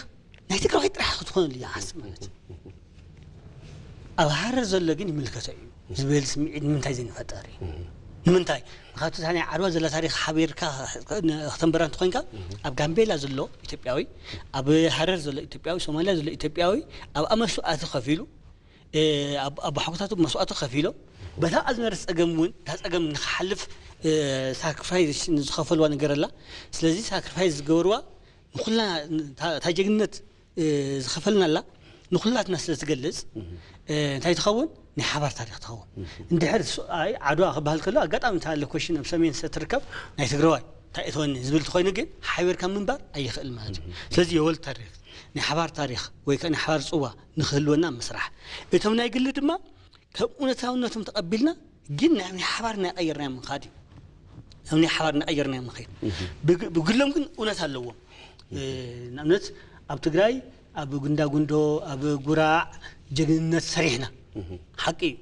ናይ ትግራዋይ ጥራሕ ክትኾነሉ እያ ሓስብ ማለት እዩ። ኣብ ሃረር ዘሎ ግን ይምልከቶ እዩ ዝብል ስምዒት ንምንታይ ዘይንፈጠር እዩ? ንምንታይ? ምክንያቱ እታ ናይ ዓድዋ ዘላ ታሪኽ ሓቢርካ ክተንበራ እንተኮይንካ ኣብ ጋምቤላ ዘሎ ኢትዮጵያዊ፣ ኣብ ሃረር ዘሎ ኢትዮጵያዊ፣ ሶማሊያ ዘሎ ኢትዮጵያዊ ኣብ ኣመስዋእቲ ከፊሉ ኣብ ኣቦሓጎታቱ መስዋእቲ ከፊሎም በታ ዝነበረት ፀገም እውን እታ ፀገም ንክሓልፍ ሳክሪፋይስ ዝኸፈልዋ ነገር ኣላ። ስለዚ ሳክሪፋይስ ዝገበርዋ ንኩላ እታ ጀግንነት ዝኸፈልናላ ንኩላትና ስለ ትገልፅ እንታይ ትኸውን? ናይ ሓባር ታሪክ ትኸውን። እንድሕር ዓድዋ ክበሃል ከሎ ኣጋጣሚ እታ ሎኬሽን ኣብ ሰሜን ስለትርከብ ናይ ትግራዋይ እንታይ እተወኒ ዝብል ተኮይኑ ግን ሓቢርካ ምንባር ኣይኽእል ማለት እዩ። ስለዚ የወል ታሪክ ናይ ሓባር ታሪክ ወይ ከዓ ናይ ሓባር ፅዋ ንክህልወና ምስራሕ፣ እቶም ናይ ግሊ ድማ ከም እውነታውነቶም ተቐቢልና ግን ናብ ናይ ሓባር እናቀየርናዮ ምኻድ እዩ። ናብ ናይ ሓባር እናቀየርናዮ ምኻድ። ብግሎም ግን እውነት ኣለዎም። ንኣብነት ኣብ ትግራይ ኣብ ጉንዳጉንዶ ኣብ ጉራዕ ጀግንነት ሰሪሕና ሓቂ እዩ።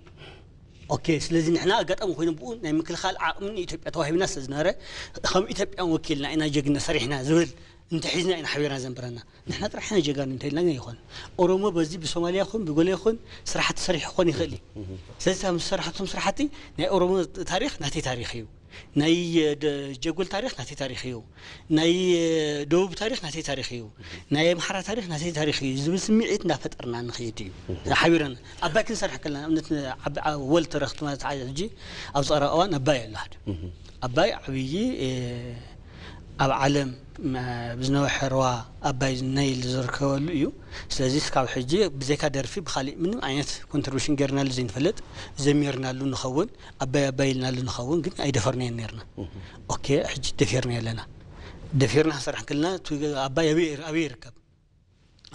ኦኬ፣ ስለዚ ንሕና ኣጋጣሚ ኮይኑ ብኡ ናይ ምክልኻል ዓቕሚ ንኢትዮጵያ ተዋሂብና ስለ ዝነበረ ከም ኢትዮጵያን ወኪልና ኢና ጀግንነት ሰሪሕና ዝብል እንተሒዝና ኢና ሓቢርና ዘንብረና። ንሕና ጥራሕ ኢና ጀጋኑ እንተኢልና ግን ኣይኾን። ኦሮሞ በዚ ብሶማልያ ይኹን ብጎለ ይኹን ስራሕቲ ሰሪሑ ክኾን ይኽእል እዩ። ስለዚ ምስ ሰራሕቶም ስራሕቲ ናይ ኦሮሞ ታሪኽ ናተይ ታሪኽ እዩ። ናይ ጀጎል ታሪኽ ናተይ ታሪኽ እዩ። ናይ ደቡብ ታሪኽ ናተይ ታሪኽ እዩ። ናይ ኣምሓራ ታሪኽ ናተይ ታሪኽ እዩ ዝብል ስምዒት እንዳፈጠርና ንኽይድ እዩ። ሓቢረና ኣባይ ክንሰርሕ ከለና ንኣብነት ወል ተረኽቲ ማለት ሕጂ ኣብዚ ቀረባ እዋን ኣባይ ኣሎ ሓደ ኣባይ ዓብዪ ኣብ ዓለም ብዝነውሐ ርዋ ኣባይ ነይል ዝርከበሉ እዩ። ስለዚ ካብ ሕጂ ብዘይካ ደርፊ ብካሊእ ምንም ዓይነት ኮንትሪቢሽን ጌርናሉ ዘይንፈልጥ፣ ዘሚርናሉ ንኸውን፣ ኣባይ ኣባይ ኢልናሉ ንኸውን፣ ግን ኣይደፈርናዮን ኔርና። ኦኬ፣ ሕጂ ደፊርና ኣለና። ደፊርና ክንሰርሕ ከለና ኣባይ ኣበይ ይርከብ?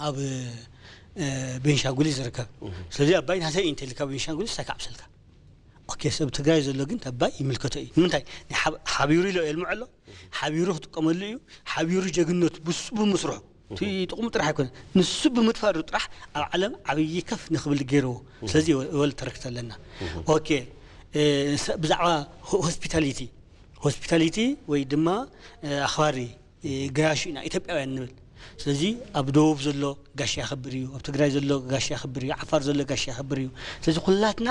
ኣብ ቤንሻንጉል እዩ ዝርከብ። ስለዚ ኣባይ ናተይ እንተልካ ቤንሻንጉል እንታይ ክዓብሰልካ? ኦኬ፣ ሰብ ትግራይ ዘሎ ግን ኣባይ ይምልከቶ እዩ። ንምንታይ? ሓቢሩ ኢሎ የልምዐ ኣሎ። ሓቢሩ ክጥቀመሉ እዩ። ሓቢሩ ጀግነቱ ብሱ ብምስርሑ እቲ ጥቕሙ ጥራሕ ኣይኮነ፣ ንሱ ብምድፋሩ ጥራሕ ኣብ ዓለም ዓብዪ ከፍ ንክብል ገይርዎ። ስለዚ ወል ተረክት ኣለና። ኦኬ፣ ብዛዕባ ሆስፒታሊቲ፣ ሆስፒታሊቲ ወይ ድማ ኣኽባሪ ገያሹ ኢና ኢትዮጵያውያን ንብል። ስለዚ ኣብ ደቡብ ዘሎ ጋሻ የኽብር እዩ፣ ኣብ ትግራይ ዘሎ ጋሻ የኽብር እዩ፣ ዓፋር ዘሎ ጋሻ የኽብር እዩ። ስለዚ ኩላትና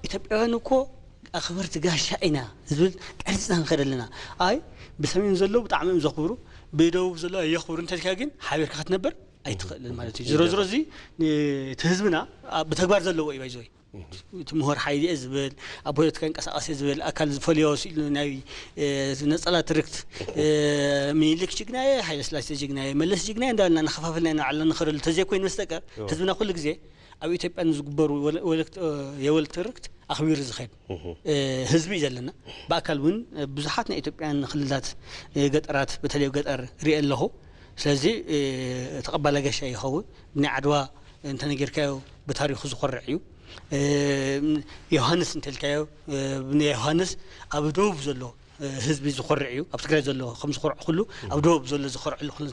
ኢትዮጵያውያን እኮ ኣኽበርቲ ጋሻ ኢና ዝብል ቀሪፅና ንኸድ ኣለና። ኣይ ብሰሜን ዘሎ ብጣዕሚ እዮም ዘኽብሩ፣ ብደቡብ ዘሎ የኽብሩ እንተልካ ግን ሓቢርካ ክትነብር ኣይትኽእልን ማለት እዩ። ዝሮ ዝሮ እዚ እቲ ህዝብና ብተግባር ዘለዎ እዩ ባይዘወይ እቲ ምሁር ሓይሊ እየ ዝብል ኣብ ፖለቲካ ይንቀሳቀስ እየ ዝብል ኣካል ዝፈልዮ ስኢሉ ናይ ነፀላ ትርክት ምኒልክ ጅግናየ፣ ሃይለስላሴ ጅግናየ፣ መለስ ጅግናየ እንዳበልና እናኸፋፈልና ኢና ዓለና ንኸደሉ ተዘይኮይኑ በስተቀር ህዝብና ኩሉ ግዜ ኣብ ኢትዮጵያ ንዝግበሩ የወል ትርክት ኣኽቢሩ ዝኸድ ህዝቢ እዩ ዘለና። ብኣካል እውን ብዙሓት ናይ ኢትዮጵያን ክልላት ገጠራት በተለይ ገጠር ሪኤ ኣለኹ። ስለዚ ተቐባላይ ገሻ ይኸውን። ናይ ዓድዋ እንተነጊርካዮ ብታሪኹ ዝኾርዕ እዩ። ዮሃንስ እንተልካዮ ብናይ ዮሃንስ ኣብ ደቡብ ዘሎ ህዝቢ ዝኾርዕ እዩ። ኣብ ትግራይ ዘሎ ከም ዝኾርዕ ኩሉ ኣብ ደቡብ ዘሎ ዝኾርዕ ኩሉ።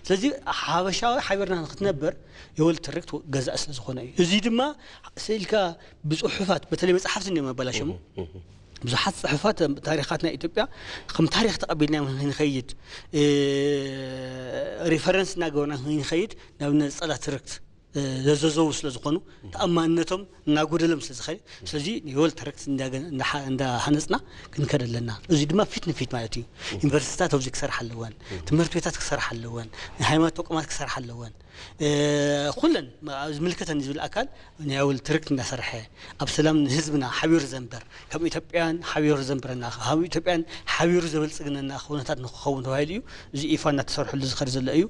ስለዚ ሓበሻዊ ሓቢርና ንክትነብር የወል ትርክት ገዛእ ስለ ዝኾነ እዩ። እዚ ድማ ስኢልካ ብፅሑፋት በተለይ መፅሓፍቲ እንዲዮም ኣበላሸሙ። ብዙሓት ፅሑፋት ታሪኻት ናይ ኢትዮጵያ ከም ታሪኽ ተቐቢልና ንኸይድ ሪፈረንስ እናገበርና ንኸይድ ናብ ነፀላ ትርክት ዘዘዘው ስለ ዝኾኑ ተኣማንነቶም እናጎደሎም ስለ ዝኸ ስለዚ ኒወል ተረክት እንዳሃነፅና ክንከድ ኣለና። እዚ ድማ ፊት ንፊት ማለት እዩ። ዩኒቨርሲቲታት ኣብዚ ክሰርሓ ኣለወን፣ ትምህርቲ ቤታት ክሰርሓ ኣለወን፣ ናይ ሃይማኖት ተቋማት ክሰርሓ ኣለወን። ኩለን ዝምልከተን ዝብል ኣካል ናይ ወል ትርክት እንዳሰርሐ ኣብ ሰላም ንህዝብና ሓቢሩ ዘንበር ከም ኢትዮጵያን ሓቢሩ ዘንብረና ከም ኢትዮጵያን ሓቢሩ ዘበልጽግነና ኩነታት ንክኸውን ተባሂሉ እዩ። እዚ ኢፋ እናተሰርሐሉ ዝኸድ ዘሎ እዩ።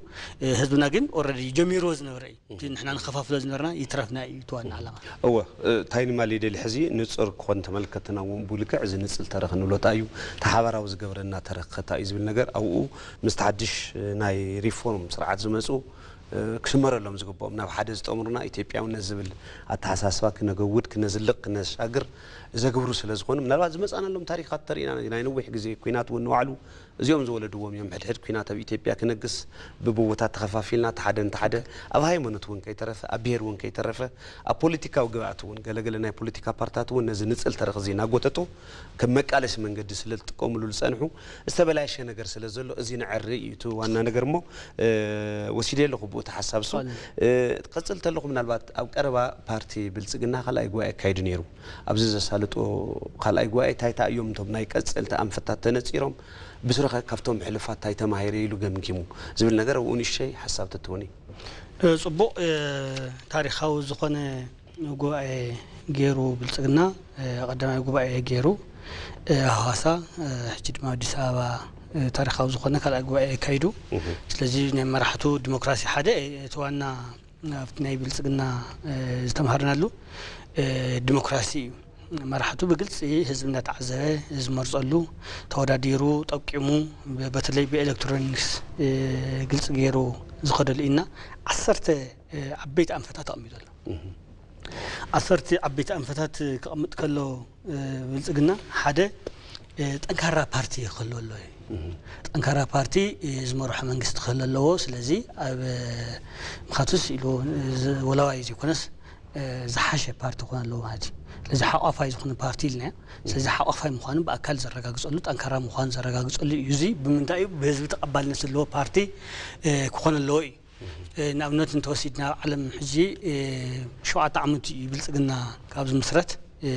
ህዝብና ግን ኦረዲ ጀሚርዎ ዝነበረ እዩ። እቲ ንሕና ንኸፋፍሎ ዝነበርና ይትረፍና እዩ እቲ ዋና ዓላማ። እወ፣ እ፣ ታይንማ ሊደሊ ሕዚ ንጹር ክኾን ተመልከትና እውን ብልክዕ እዚ ንጽል ተረኽ ንብሎታ እዩ። ተሓባራዊ ዝገብረና ተረኸታ እዩ ዝብል ነገር ኣብኡ ምስቲ ሓድሽ፣ እ፣ ናይ ሪፎርም ስርዓት ዝመጹ፣ እ፣ ክስመረሎም ዝግብኦም ናብ ሓደ ዝጠምሩና ኢትዮጵያውነት ዝብል ኣተሓሳስባ ክነገውድ፣ ክነዝልቕ፣ ክነሻግር ዘግብሩ ስለ ዝኾኑ ምናልባት ዝመጻናሎም ታሪኻት ተሪእና ናይ ነዊሕ ግዜ ኩናት እውን ንባዕሉ እዚኦም ዝወለድዎም እዮም። ሕድሕድ ኲናት ኣብ ኢትዮጵያ ክነግስ ብብቦታት ተኸፋፊልና፣ እቲ ሓደ ነቲ ሓደ ኣብ ሃይማኖት እውን ከይተረፈ፣ ኣብ ብሄር እውን ከይተረፈ፣ ኣብ ፖለቲካዊ ግብኣት እውን ገለገለ ናይ ፖለቲካ ፓርታት እውን ነዚ ንጽል ተረኽ እዚ እናጎተቱ ከም መቃለሲ መንገዲ ስለ ዝጥቀምሉ ዝጸንሑ፣ ዝተበላሸ ነገር ስለ ዘሎ እዚ ነዐሪ እዩ እቲ ዋና ነገር እሞ፣ እ፣ ወሲደ ኣለኹ ብኡ እቲ ሓሳብ እሱ። እ፣ ክቐጽል እንተለኹ ምናልባት ኣብ ቀረባ ፓርቲ ብልጽግና ካልኣይ ጉባኤ ኣካይዱ ነይሩ። ኣብዚ ዘሳልጦ ካልኣይ ጉባኤ እንታይ እንታይ እዮም እቶም ናይ ቀጸልቲ ኣንፈታት ተነጺሮም? ብስሩ ኸ ካብቶም ሕሉፋት እንታይ ተማሂረ ኢሉ ገምጊሙ ዝብል ነገር ኣብኡ ንእሽተይ ሓሳብ ተትህቡኒ። እ፣ ጽቡቕ፣ እ፣ ታሪኻዊ ዝኾነ ጉባኤ ገይሩ ብልጽግና፣ እ፣ ቀዳማይ ጉባኤ ገይሩ፣ እ፣ ሃዋሳ፣ እ፣ ሕጂ ድማ ኣዲስ ኣበባ፣ እ፣ ታሪኻዊ ዝኾነ ካልኣይ ጉባኤ ኣካይዱ። እህ። ስለዚ ናይ መራሕቱ ዲሞክራሲ ሓደ፣ እቲ ዋና ኣብቲ ናይ ብልጽግና፣ እ፣ ዝተምሃርናሉ፣ እ፣ ዲሞክራሲ እዩ። መራሕቱ ብግልጺ ህዝቢ እናተዓዘበ ዝመርጸሉ፣ ተወዳዲሩ፣ ጠቂሙ፣ ብ-፣ በተለይ ብኤሌክትሮኒክስ፣ እ፣ ግልጺ ገይሩ ዝኸደሉ ኢና። ዓሰርተ፣ እ፣ ዓበይቲ ኣንፈታት ኣቐሚጡ ኣሎ። እህ። ዓሰርተ ዓበይቲ ኣንፈታት ክቐምጥ ከሎ፣ እ፣ ብልጽግና ሓደ፣ እ፣ ጠንካራ ፓርቲ ክህልዎ ኣለዎ እዩ። እህ። ጠንካራ ፓርቲ፣ እ፣ ዝመርሖ መንግስቲ ክህሉ ኣለዎ። ስለዚ ኣብ፣ እ፣ ምኻቱስ ኢሉ፣ እ፣ ዝ-፣ ወላዋይ ዘይኮነስ፣ እ፣ ዝሓሸ ፓርቲ ክኾን ኣለዎ ማለት እዩ። ስለዚ ሓቋፋይ ዝኾነ ፓርቲ ኢልና። ስለዚ ሓቋፋይ ምዃኑ ብኣካል ዘረጋግጸሉ፣ ጠንካራ ምዃኑ ዘረጋግጸሉ እዩ። እዚ ብምንታይ እዩ? ብህዝቢ ተቐባልነት ዘለዎ ፓርቲ፣ እ፣ ክኾን ኣለዎ እዩ። እ፣ ንኣብነት እንተወሲድና ኣብ ዓለም ሕጂ፣ እ፣ ሸውዓተ ዓመት እዩ ብልጽግና ካብ ዝምስረት፣ እ፣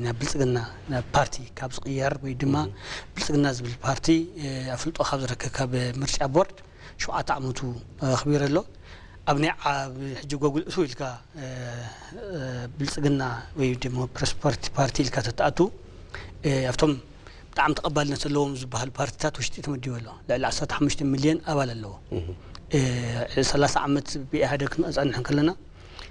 ናብ ብልጽግና ናብ ፓርቲ ካብ ዝቕየር ወይ ድማ እህ። ብልጽግና ዝብል ፓርቲ፣ እ፣ ኣፍልጦ ካብ ዝረከብ ካብ ምርጫ ቦርድ ሸውዓተ ዓመቱ ኣኽቢሩ ኣሎ። ኣብ ናይ ዓ-፣ ኣብ ሕጂ ጎግል እሱ ኢልካ፣ እ፣ እ፣ ብልጽግና ወይ ዲሞክራሲ ፓርቲ፣ ፓርቲ ኢልካ ተትኣቱ፣ እ፣ ኣብቶም ብጣዕሚ ተቐባልነት ዘለዎም ዝበሃሉ ፓርቲታት ውሽጢ ተመዲቡ ኣሎ። ልዕሊ ዓሰርተ ሓሙሽተ ሚልዮን ኣባል ኣለዎ። እህ። እ፣ ሰላሳ ዓመት ብኢህኣደግ ክንጸንሕ እንከለና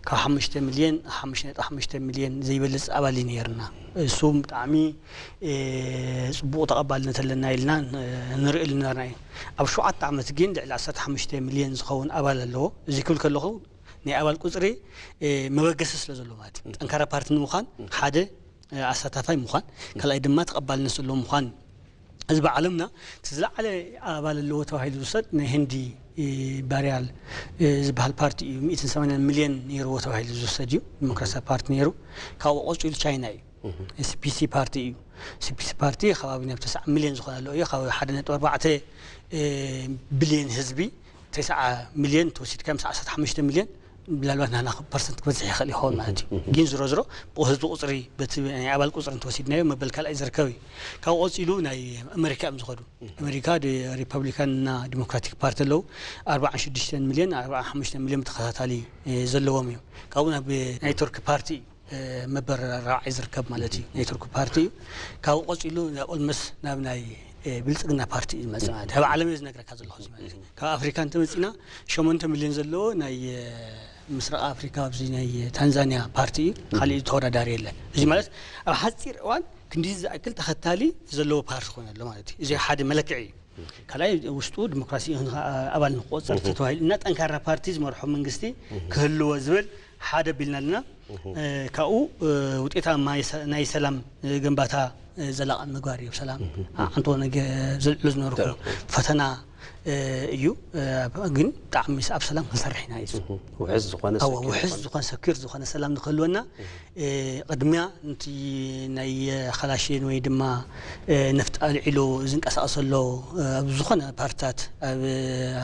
ካብ ሓሙሽተ ሚልዮን፣ ሓሙሽተ ነጥቢ ሓሙሽተ ሚልዮን ዘይበልጽ ኣባል እዩ ነይርና። እሱ ብጣዕሚ፣ እ፣ ጽቡቕ ተቐባልነት ኣለና ኢልና ን-፣ ንርእየሉ ነበርና እዩ። ኣብ ሸውዓተ ዓመት ግን ልዕሊ ዓሰርተ ሓሙሽተ ሚልዮን ዝኸውን ኣባል ኣለዎ። እዚ ክብል ከለኹ ናይ ኣባል ቁጽሪ፣ እ፣ መበገሲ ስለ ዘሎ ማለት እዩ። ጠንካራ ፓርቲ ንምዃን ሓደ፣ እ፣ ኣሳታፋይ ምዃን፣ ካልኣይ ድማ ተቐባልነት ዘለዎ ምዃን እዩ። እዚ ብዓለምና እቲ ዝለዓለ ኣባል ኣለዎ ተባሂሉ ዝውሰድ ናይ ህንዲ፣ እ፣ ባሪያል፣ እ፣ ዝበሃል ፓርቲ እዩ። ሚእትን ሰማንያን ሚልዮን ነይርዎ ተባሂሉ ዝውሰድ እዩ። ዲሞክራሲያዊ ፓርቲ ነይሩ። ካብኡ ቀጺሉ ቻይና እዩ። እህ። ኤስፒሲ ፓርቲ እዩ። ኤስፒሲ ፓርቲ ከባቢ ናብ ተስዓ ሚልዮን ዝኾነ ኣለዎ እዩ። ካብ ሓደ ነጥቢ ኣርባዕተ፣ እ፣ ቢልዮን ህዝቢ፣ ተስዓ ሚልዮን ተወሲድካ ምስ ዓሰርተ ሓሙሽተ ሚልዮን ምናልባት ናህና ፐርሰንት ክበዝሕ ይኽእል ይኸውን ማለት እዩ። እህ። ግን ዝሮ ዝሮ ብህዝቢ ቁጽሪ በቲ ናይ ኣባል ቁጽሪ እንተወሲድናዮ መበል ካልኣይ ዝርከብ እዩ። ካብኡ ቀጺሉ ናይ ኣመሪካ እዮም ዝኸዱ። ኣመሪካ ድ-፣ ሪፐብሊካን እና ዲሞክራቲክ ፓርቲ ኣለዉ። ኣርባዓን ሽዱሽተን ሚልዮን፣ ኣርባዓን ሓሙሽተን ሚልዮን ተኸታታሊ፣ እ፣ ዘለዎም እዮም። ካብኡ ናብ ናይ ቱርኪ ፓርቲ እዩ፣ እ፣ መበል ራብዓይ ዝርከብ ማለት እዩ። ናይ ቱርኪ ፓርቲ እዩ። ካብኡ ቀጺሉ ናብ ኦልመስ ናብ ናይ፣ እ፣ ብልጽግና ፓርቲ እዩ ዝመጽእ ማለት እዩ። ኣብ ዓለም እየ ዝነግረካ ዘለኹ እዚ ማለት እዩ። ካብ ኣፍሪካ እንተመጺና ሸሞንተ ሚልዮን ዘለዎ ናይ፣ እ፣ ምስራቕ ኣፍሪካ ኣብዚ ናይ ታንዛንያ ፓርቲ እዩ። ካሊእ ተወዳዳሪ የለን። እዚ ማለት ኣብ ሓጺር እዋን ክንዲ ዝኣክል ተኸታሊ ዘለዎ ፓርቲ ኮይኑ ኣሎ ማለት እዩ። እዚ ሓደ መለክዒ እዩ። ካልኣይ ውሽጡ ዲሞክራሲ ይኹን ከዓ ኣባል ንክቆፀር እህ። ተተባሂሉ እና ጠንካራ ፓርቲ ዝመርሖ መንግስቲ እህ። ክህልዎ ዝብል ሓደ ቢልና ኣለና። እህ። እ፣ ካብኡ፣ እ፣ ውጤታማ ናይ ሰ-፣ ናይ ሰላም፣ እ፣ ግንባታ፣ እ፣ ዘላቒ ምግባር እዩ። ሰላም እህ። ኣንቶ ነገ ዘልዕሉ ዝነበርኩ ተረኽቡ። ፈተና እዩ። ግን ብጣዕሚ ኣብ ሰላም ክንሰርሕ ኢና እዩ። ውሕስ ዝኾነ ውሕስ ዝኾነ ሰኪር ዝኾነ ሰላም ንክህልወና ቅድሚያ ነቲ ናይ ካላሽን ወይ ድማ ነፍጣ ኣልዒሉ ዝንቀሳቀስ ዘሎ ኣብ ዝኾነ ፓርትታት ኣብ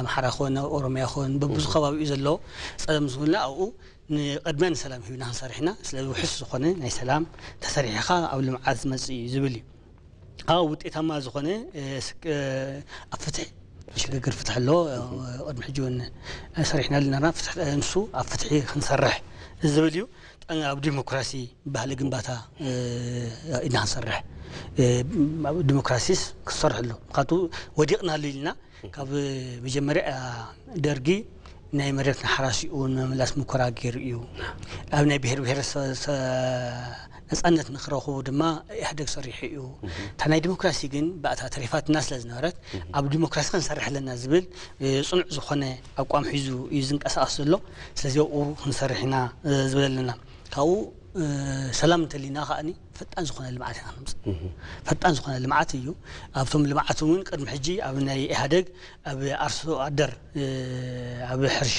ኣምሓራ ኾን ኣብ ኦሮሚያ ኾን በብዙ ከባቢኡ ዘሎ ጸለም ዝብልና ኣብኡ ንቅድሚያ ንሰላም ሂብና ክንሰርሕ ኢና። ስለዚ ውሕስ ዝኾነ ናይ ሰላም ተሰሪሕኻ ኣብ ልምዓት ዝመጽእ እዩ ዝብል እዩ። ኣብ ውጤታማ ዝኾነ ኣብ ፍትሒ ሽግግር ፍትሒ ኣሎ። ቅድሚ ሕጂ እውን ሰሪሕና ኣለና። ንሱ ኣብ ፍትሒ ክንሰርሕ ዝብል እዩ። ኣብ ዲሞክራሲ ባህሊ ግንባታ ኢና ክንሰርሕ። ዲሞክራሲስ ክሰርሕ ኣሎ። ምክንያቱ ወዲቕናሉ ኢልና ካብ መጀመርያ ደርጊ ናይ መሬት ንሓራሲኡ ንምምላስ ሙከራ ገይሩ እዩ። ኣብ ናይ ብሄር ብሄረሰብ ነፃነት ንክረኽቡ ድማ ኢህደግ ሰሪሑ እዩ። እታ ናይ ዲሞክራሲ ግን ብኣታ ተሪፋትና ስለ ዝነበረት ኣብ ዲሞክራሲ ክንሰርሕ ኣለና ዝብል ፅኑዕ ዝኾነ ኣቋም ሒዙ እዩ ዝንቀሳቐስ ዘሎ። ስለዚ ኣብኡ ክንሰርሕ ኢና ዝበለለና ካብኡ ሰላም እንተሊና ከዓኒ ፈጣን ዝኾነ ልምዓት ኢና ክንምፅእ። ፈጣን ዝኾነ ልምዓት እዩ። ኣብቶም ልምዓት እውን ቅድሚ ሕጂ ኣብ ናይ ኢህደግ ኣብ ኣርሶ ኣደር ኣብ ሕርሻ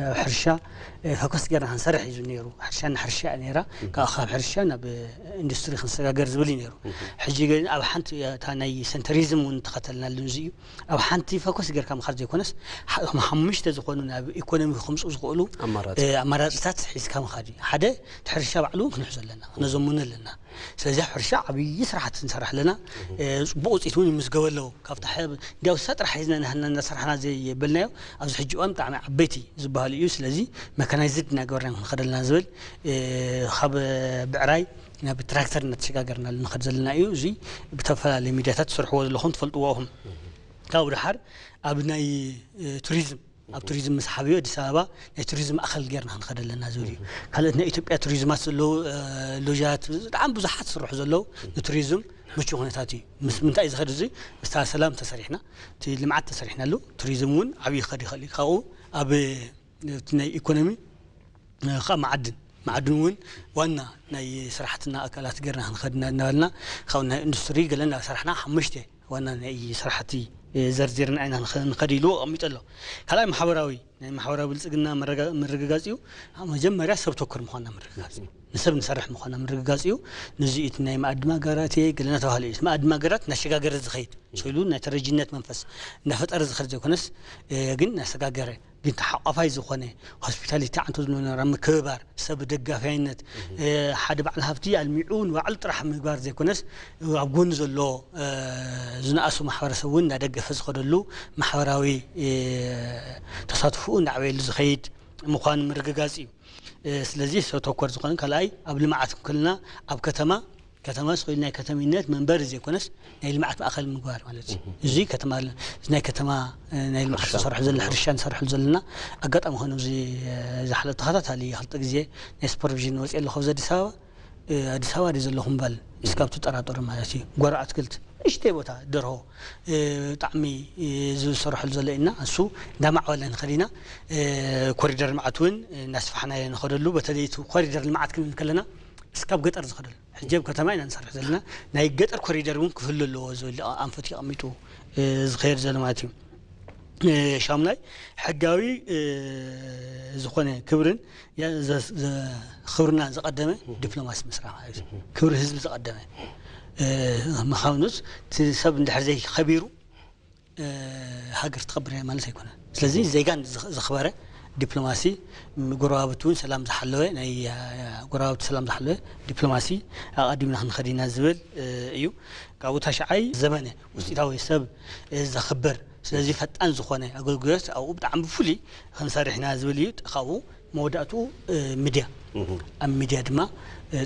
ኣብ ሕርሻ ፈኮስ ጌርና ክንሰርሕ እዩ ነይሩ። ሕርሻ ንሕርሻ እያ ነይራ። ካብ ካብ ሕርሻ ናብ ኢንዱስትሪ ክንሰጋገር ዝብል እዩ ነይሩ። ሕጂ ግን ኣብ ሓንቲ እታ ናይ ሰንተሪዝም እውን ተኸተልናሉ እዚ እዩ። ኣብ ሓንቲ ፈኮስ ጌርካ ምኻድ ዘይኮነስ ሓሙሽተ ዝኾኑ ናብ ኢኮኖሚ ከምፁ ዝኽእሉ ኣማራፅታት ሒዝካ ምኻድ እዩ። ሓደ እቲ ሕርሻ ባዕሉ እውን ክንሕዞ ኣለና፣ ክነዘምኖ ኣለና። ስለዚ ኣብ ሕርሻ ዓብዪ ስራሕቲ ንሰርሕ ኣለና። ፅቡቅ ውፅኢት እውን ይምዝገበ ኣለዉ። ካብታ እንዲያው እሳ ጥራሕ ሒዝና ናህና እናሰራሕና ዘይበልናዮ ኣብዚ ሕጂ እዋን ብጣዕሚ ዓበይቲ ዝበሃሉ እዩ። ስለዚ መካናይዝድ እናገበርና ክንኸደልና ዝብል ካብ ብዕራይ ናብ ትራክተር እናተሸጋገርና ንኸድ ዘለና እዩ። እዚ ብተፈላለዩ ሚዲያታት ትሰርሕዎ ዘለኹም ትፈልጥዎ ኢኹም። ካብኡ ድሓር ኣብ ናይ ቱሪዝም ኣብ ቱሪዝም ምስ ሓብዮ ኣዲስ ኣበባ ናይ ቱሪዝም ማእኸል ጌርና ክንኸደ ኣለና ዝብል እዩ። ካልኦት ናይ ኢትዮጵያ ቱሪዝማት ዘለዉ ሎጃት ብጣዕሚ ብዙሓት ዝስርሑ ዘለዉ ንቱሪዝም ምቹ ኩነታት እዩ። ምስ ምንታይ እዩ ዝኸድ እዚ ምስታ ሰላም ተሰሪሕና እቲ ልምዓት ተሰሪሕናሉ ቱሪዝም እውን ዓብዪ ክኸድ ይኽእል እዩ። ካብኡ ኣብ ናይ ኢኮኖሚ ካብ መዓድን መዓድን እውን ዋና ናይ ስራሕትና ኣካላት ጌርና ክንኸድ እናበልና ካብ ናይ ኢንዱስትሪ ገለ እናሰራሕና ሓሙሽተ ዋና ናይ ስራሕቲ ዘርዚርና ኢና ንኸድ ኢሉ ኣቐሚጡ ኣሎ። ካልኣይ ማሕበራዊ ናይ ማሕበራዊ ብልፅግና ምርግጋፅ እዩ። መጀመርያ ሰብ ተኮር ምዃንና ምርግጋፅ እዩ። ንሰብ ንሰርሕ ምዃንና ምርግጋፅ እዩ። ንዚ እቲ ናይ መኣዲ ማጋራት እየ ገለና ተባህለ እዩ። መኣዲ ማጋራት እናሸጋገረ ዝኸይድ ስሉ ናይ ተረጅነት መንፈስ እናፈጠረ ዝኸድ ዘይኮነስ ግን እናሰጋገረ ግን ተሓቋፋይ ዝኾነ ሆስፒታሊቲ ዓንቶ ዝነበረ ምክብባር ሰብ ደጋፊያይነት ሓደ በዓል ሃብቲ ኣልሚዑ ንባዕሉ ጥራሕ ምግባር ዘይኮነስ ኣብ ጎኒ ዘሎ ዝነኣሱ ማሕበረሰብ እውን እናደገፈ ዝኸደሉ ማሕበራዊ ተሳትፎኡ እናዕበየሉ ዝኸይድ ምዃኑ ምርግጋፅ እዩ። ስለዚ ሰብ ተኮር ዝኾነ ካልኣይ ኣብ ልምዓት ክልና ኣብ ከተማ ከተማ ስኹል ናይ ከተሚነት መንበሪ ዘይኮነስ ናይ ልምዓት ማእኸል ምግባር ማለት እዩ። እዚ ከተማ እዚ ናይ ከተማ ናይ ልምዓት ተሰርሑ ዘለና ሕርሻ ንሰርሑ ዘለና ኣጋጣሚ ኮይኑ እዚ ዝሓለ ተኸታታሊ ክልተ ግዜ ናይ ሱፐርቪዥን ወፂአ ኣለኹ ኣብዚ ኣዲስ ኣበባ ኣዲስ ኣበባ ድዩ ዘለኹም በል እስካብ ትጠራጠሩ ማለት እዩ። ጓሮ ኣትክልት ንእሽተይ ቦታ ደርሆ ብጣዕሚ ዝሰርሐሉ ዘሎ ኢና እሱ እንዳማዕበለ ንኸዲና ኮሪደር ልምዓት እውን እናስፋሕናዮ ንኸደሉ በተለይ ኮሪደር ልምዓት ክንብል ከለና እስካብ ገጠር ዝኸደሉ ሕጂ ኣብ ከተማ ኢና ንሰርሕ ዘለና ናይ ገጠር ኮሪደር እውን ክህሉ ኣለዎ ዝብል ኣንፈት ይቐሚጡ ዝኸየድ ዘሎ ማለት እዩ። ሻሙናይ ሕጋዊ ዝኾነ ክብርን ክብርና ዘቐደመ ዲፕሎማሲ ምስራሕ ማለት እዩ። ክብሪ ህዝቢ ዘቐደመ ምዃኑስ እቲ ሰብ እንድሕር ዘይከቢሩ ሃገር ትኸብር እያ ማለት ኣይኮነን። ስለዚ ዜጋ ዘኽበረ ዲፕሎማሲ ጎረባብቲ እውን ሰላም ዝሓለወ ናይ ጎረባብቲ ሰላም ዝሓለወ ዲፕሎማሲ ኣቐዲምና ክንኸድ ኢና ዝብል እዩ። ካብኡ ታሽዓይ ዘመነ ውፅኢታዊ ሰብ ዘኽብር ስለዚ ፈጣን ዝኾነ ኣገልግሎት ኣብኡ ብጣዕሚ ብፍሉይ ክንሰርሕ ኢና ዝብል እዩ። ካብኡ መወዳእትኡ ሚድያ ኣብ ሚድያ ድማ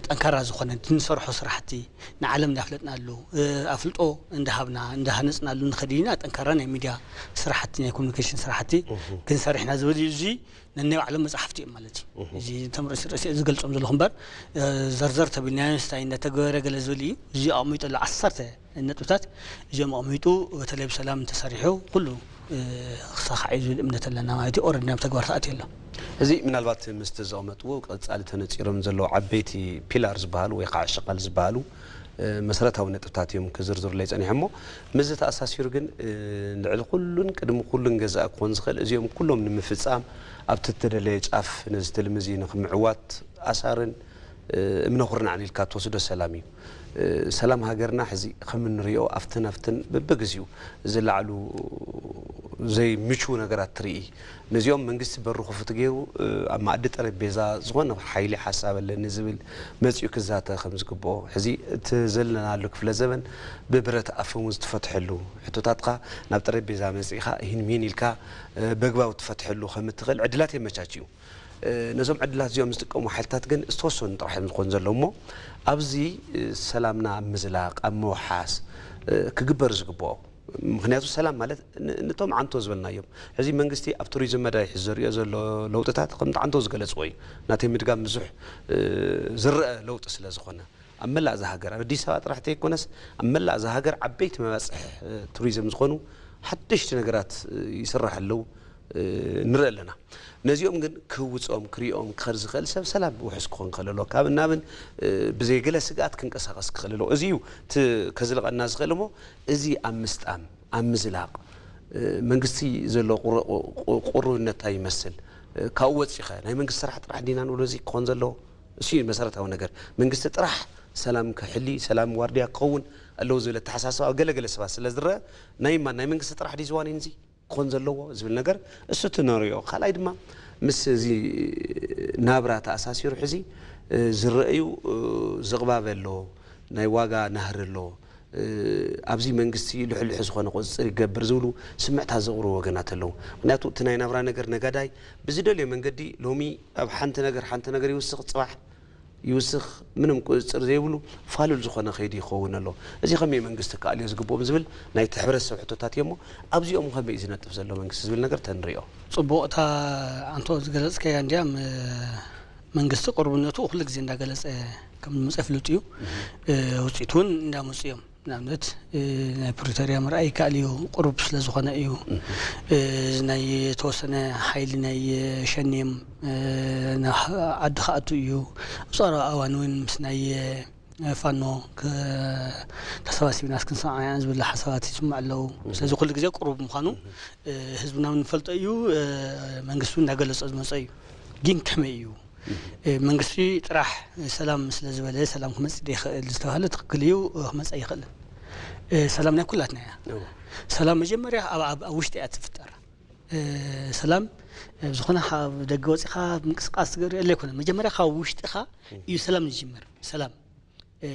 ጠንካራ ዝኾነ ንሰርሖ ስራሕቲ ንዓለም እንዳፍለጥናሉ ኣፍልጦ እንዳሃብና እንዳሃነፅናሉ ንኸድ ኢና። ጠንካራ ናይ ሚድያ ስራሕቲ ናይ ኮሚኒኬሽን ስራሕቲ ክንሰርሕ ኢና ዝብል እዩ። እዚ ነናይ ባዕሎም መፅሓፍቲ እዮም ማለት እዩ። እዚ ተምርእሲ ርእሲ ዝገልፆም ዘለኹ እምበር ዘርዘር ተቢልናዮ ስታይ እንዳተገበረ ገለ ዝብል እዩ። እዚ ኣቕሚጡ ኣሎ ዓሰርተ ነጥብታት እዚኦም ኣቕሚጡ በተለይ ብሰላም እንተሰሪሑ ኩሉ ክሳኻዕ እዩ ዝብል እምነት ኣለና ማለት እዩ። ኦረዲ ናብ ተግባር ተኣትዩ ኣሎ። እዚ ምናልባት ምስቲ ዘቐመጥዎ ቀፃሊ ተነፂሮም ዘለዉ ዓበይቲ ፒላር ዝበሃሉ ወይ ከዓ ሸቐል ዝበሃሉ መሰረታዊ ነጥብታት እዮም ክዝርዝሩለይ ጸኒሖም እሞ፣ ምስዚ ተኣሳሲሩ ግን ልዕሊ ኩሉን ቅድሚ ኩሉን ገዛእ ክኾን ዝኽእል፣ እዚኦም ኩሎም ንምፍጻም ኣብቲ እተደለየ ጫፍ ነዚ ትልሚ እዚ ንኽምዕዋት ኣሳርን እምነ ኩርናዕን ኢልካ ትወስዶ ሰላም እዩ። ሰላም ሃገርና ሕዚ ከም እንሪኦ ኣብትን ኣብትን በብግዚኡ ዝለዓሉ ዘይምቹ ነገራት ትርኢ። ነዚኦም መንግስቲ በሩ ክፉት ገይሩ ኣብ ማእዲ ጠረጴዛ ዝኾነ ሓይሊ ሓሳብ ኣለኒ ዝብል መፂኡ ክዛተ ከም ዝግብኦ፣ ሕዚ እቲ ዘለናሉ ክፍለ ዘበን ብብረት ኣፍ እውን ዝተፈትሐሉ፣ ሕቶታትካ ናብ ጠረጴዛ መፂእኻ ይህን ሚን ኢልካ በግባቡ ትፈትሐሉ ከም እትኽእል ዕድላት የመቻች እዩ። ነዞም ዕድላት እዚኦም ዝጥቀሙ ሓይልታት ግን ዝተወሰኑ ጥራሕ እዮም ዝኾኑ ዘለዉ እሞ፣ ኣብዚ ሰላምና ኣብ ምዝላቕ ኣብ ምውሓስ ክግበር ዝግብኦ፣ ምክንያቱ ሰላም ማለት ነቶም ዓንቶ ዝበልናዮም፣ ሕዚ መንግስቲ ኣብ ቱሪዝም መዳይ ሕዚ ዘሪኦ ዘሎ ለውጥታት ከምቲ ዓንቶ ዝገለፅዎ እዩ። ናተይ ምድጋም ብዙሕ ዝረአ ለውጢ ስለ ዝኾነ፣ ኣብ መላእ እዛ ሃገር፣ ኣብ ኣዲስ ኣበባ ጥራሕ ተይኮነስ ኣብ መላእ እዛ ሃገር ዓበይቲ መባፅሒ ቱሪዝም ዝኾኑ ሓደሽቲ ነገራት ይስራሕ ኣለዉ ንርኢ ኣለና። ነዚኦም ግን ክህውፅኦም ክሪኦም ክኸድ ዝኽእል ሰብ ሰላም ውሑስ ክኾን ክኽእል ኣለዎ። ካብ እናብን ብዘይገለ ስግኣት ክንቀሳቐስ ክኽእል ኣለዎ። እዚ እዩ እቲ ከዝልቐና ዝኽእል እሞ፣ እዚ ኣብ ምስጣም ኣብ ምዝላቕ መንግስቲ ዘሎ ቁርብነት እንታይ ይመስል? ካብኡ ወፂኸ ናይ መንግስቲ ስራሕ ጥራሕ ዲና ንብሎ እዚ ክኾን ዘለዎ እሱ እዩ መሰረታዊ ነገር። መንግስቲ ጥራሕ ሰላም ክሕሊ፣ ሰላም ዋርድያ ክኸውን ኣለዎ ዝብል ኣተሓሳስባ ኣብ ገለገለ ሰባት ስለ ዝረአ፣ ናይ ማን ናይ መንግስቲ ጥራሕ ድዩ ዝዋኒን እዚ ክኾን ዘለዎ ዝብል ነገር እሱ እቲ ንሪኦ። ካልኣይ ድማ ምስ እዚ ናብራ ተኣሳሲሩ ሕዚ ዝረአዩ ዝቕባበ ኣሎ፣ ናይ ዋጋ ናህሪ ኣሎ፣ ኣብዚ መንግስቲ ልሕልሑ ዝኾነ ቁፅፅር ይገብር ዝብሉ ስምዕታት ዘቕርቡ ወገናት ኣለዉ። ምክንያቱ እቲ ናይ ናብራ ነገር ነጋዳይ ብዝደልዮ መንገዲ ሎሚ ኣብ ሓንቲ ነገር ሓንቲ ነገር ይውስኽ፣ ፅባሕ ይውስኽ፣ ምንም ቁፅፅር ዘይብሉ ፋሉል ዝኾነ ከይዲ ይኸውን ኣሎ። እዚ ከመይ መንግስቲ ክኣልዮ ዝግብኦም ዝብል ናይቲ ሕብረተሰብ ሕቶታት እዮሞ ኣብዚኦም ከመይ እዩ ዝነጥፍ ዘሎ መንግስቲ ዝብል ነገር ተንሪኦ። ጽቡቕ፣ እታ ኣንቶ ዝገለጽካያ እንድያ፣ ም-፣ መንግስቲ ቅርብነቱ ኩሉ ግዜ እንዳገለጸ ከም ዝመጸ ፍሉጥ እዩ። እ፣ ውጽኢቱ እውን እንዳመጹ እዮም። ንኣብነት፣ እ፣ ናይ ፕሪቶርያ ምርኣይ ይከኣል እዩ፣ ቅሩብ ስለ ዝኾነ እዩ። እ፣ እዚ ናይ የተወሰነ ሓይሊ ናይ ሸኔም፣ እ፣ ናብ ዓዲ ክኣቱ እዩ። ኣብ ጸረባ እዋን እውን ምስ ናይ ፋኖ ክ-፣ ተሰባሲብና እስክንሰማማዕ ዝብል ሓሳባት ይስማዕ ኣለዉ። ስለዚ ኩሉ ግዜ ቅሩብ ምዃኑ፣ እ፣ ህዝብና እውን ንፈልጦ እዩ፣ እ፣ መንግስቲ እውን እናገለጾ ዝመጾ እዩ። ግን ከመይ እዩ? እ፣ መንግስቲ ጥራሕ ሰላም ስለ ዝበለ ሰላም ክመጽእ ዘይክእል ዝተባህለ ትኽክል እዩ፣ እ፣ ክመጽእ ኣይኽእልን። እ፣ ሰላም ናይ ኩላትና እያ። እዎ። ሰላም መጀመርያ ኣብ፣ ኣብ፣ ኣብ ውሽጢ እያ ትፍጠር። እ፣ ሰላም፣ እ፣ ዝኾነ ካብ ደገ ወጺኻ ምንቅስቃስ ትገብር የለ ኣይኮነን። መጀመርያ ካብ ውሽጥኻ እዩ ሰላም ዝጅምር። ሰላም፣ እ፣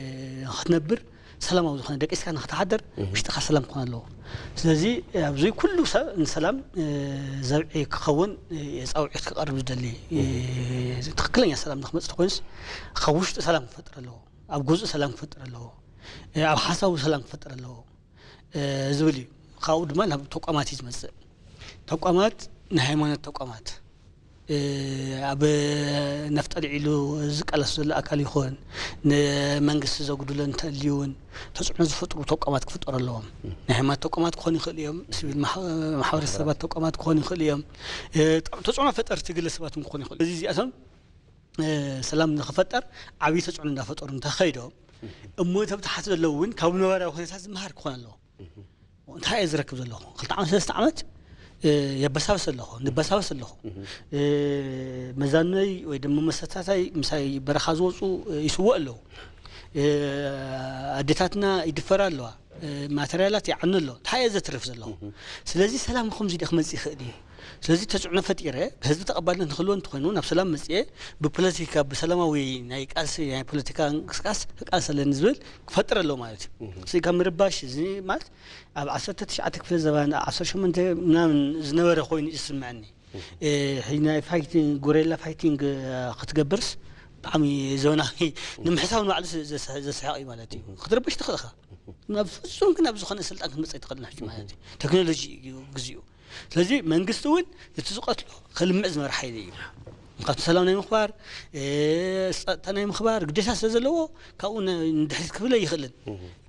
ንኽትነብር ሰላማዊ ዝኾነ ደቂስካ ንኽትሓድር ውሽጥኻ ሰላም ክኾን ኣለዎ። ስለዚ ኣብዚ ኩሉ ሰብ ንሰላም፣ እ፣ ዘብዒ ክኸውን፣ እ፣ ጻውዒት ክቐርብ ዝደሊ፣ እ፣ ትኽክለኛ ሰላም ንኽመጽእ ተኾይኑስ ካብ ውሽጡ ሰላም ክፈጥር ኣለዎ። ኣብ ገዝኡ ሰላም ክፈጥር ኣለዎ። እ፣ ኣብ ሓሳቡ ሰላም ክፈጥር ኣለዎ። እ፣ ዝብል እዩ። ካብኡ ድማ ናብ ተቋማት እዩ ዝመጽእ። ተቋማት፣ ናይ ሃይማኖት ተቋማት፣ እ፣ ኣብ ነፍጠ ልዒሉ ዝቃለስ ዘሎ ኣካል ይኹን፣ ንመንግስቲ ዘጉድሎ እንተልዩ እውን ተጽዕኖ ዝፈጥሩ ተቋማት ክፍጠሩ ኣለዎም። ናይ ሃይማኖት ተቋማት ክኾኑ ይኽእሉ እዮም፣ ሲቪል ማሕ-፣ ማሕበረሰባት ተቋማት ክኾኑ ይኽእሉ እዮም፣ እ፣ ተጽዕኖ ፈጠርቲ ግለሰባት እውን ክኾኑ ይኽእሉ። እዚ እዚኣቶም፣ እ፣ ሰላም ንኽፈጠር ዓብዪ ተጽዕኖ እንዳፈጠሩ እንተኸይዶም፣ እሞ ተብታሕቲ ዘለዉ እውን ካብ ነባራዊ ኩነታት ዝመሃር ክኾን ኣለዎ። እንታይ እየ ዝረክብ ዘለኹ? ክልተ ዓመት፣ ሰለስተ ዓመት፣ እ፣ የበሳብስ ኣለኹ፣ ንበሳበስ ኣለኹ። እ፣ መዛኖይ ወይ ድማ መሰታታይ ምሳይ በረኻ ዝወፁ፣ እ፣ ይስወእ ኣለዉ። እ፣ ኣዴታትና ይድፈራ ኣለዋ። እ፣ ማተርያላት ይዓኑ ኣሎ። እንታይ እየ ዘትርፍ ዘለኹ? ስለዚ ሰላም ከምዚ ድየ ክመፅእ ይኽእል እዩ? ስለዚ ተፅዕኖ ፈጢረ፣ ብህዝቢ ተቐባልነት ንክህልዎ እንተኾይኑ፣ ናብ ሰላም መፅየ፣ ብፖለቲካ፣ ብሰላማዊ ናይ ቃልሲ፣ ናይ ፖለቲካ እንቅስቃስ ክቃልስ ኣለኒ ዝብል ክፈጥር ኣለዎ ማለት እዩ። እዚ ካብ ምርባሽ፣ እዚ ማለት ኣብ ዓሰርተ ትሽዓተ ክፍለ ዘበን፣ ኣብ ዓሰርተ ሸሞንተ ምናምን ዝነበረ ኮይኑ እዩ ዝስምዐኒ። እ፣ ሕጂ ናይ ፋይቲንግ፣ ጎሬላ ፋይቲንግ፣ እ፣ ክትገብርስ ብጣዕሚ ዘመናዊ ንምሕሳብ ንባዕሉ ዘስ-፣ ዘስሕቕ እዩ ማለት እዩ። ክትርበሽ ትኽእል ኢኻ። ናብ ፍጹም ግን ኣብ ዝኾነ ስልጣን ክትመጽእ ኣይትኽእልን ሕጂ ማለት እዩ። ቴክኖሎጂ እዩ ግዚኡ። ስለዚ መንግስቲ እውን ነቲ ዝቐትሎ ከልምዕ ዝነበረ ሓይሊ እዩ። ምኽንያቱ ሰላም ናይ ምኽባር፣ እ፣ ጸጥታ ናይ ምኽባር ግዴታ ስለ ዘለዎ ካብኡ ን-፣ ንድሕሪት ክብል ኣይኽእልን።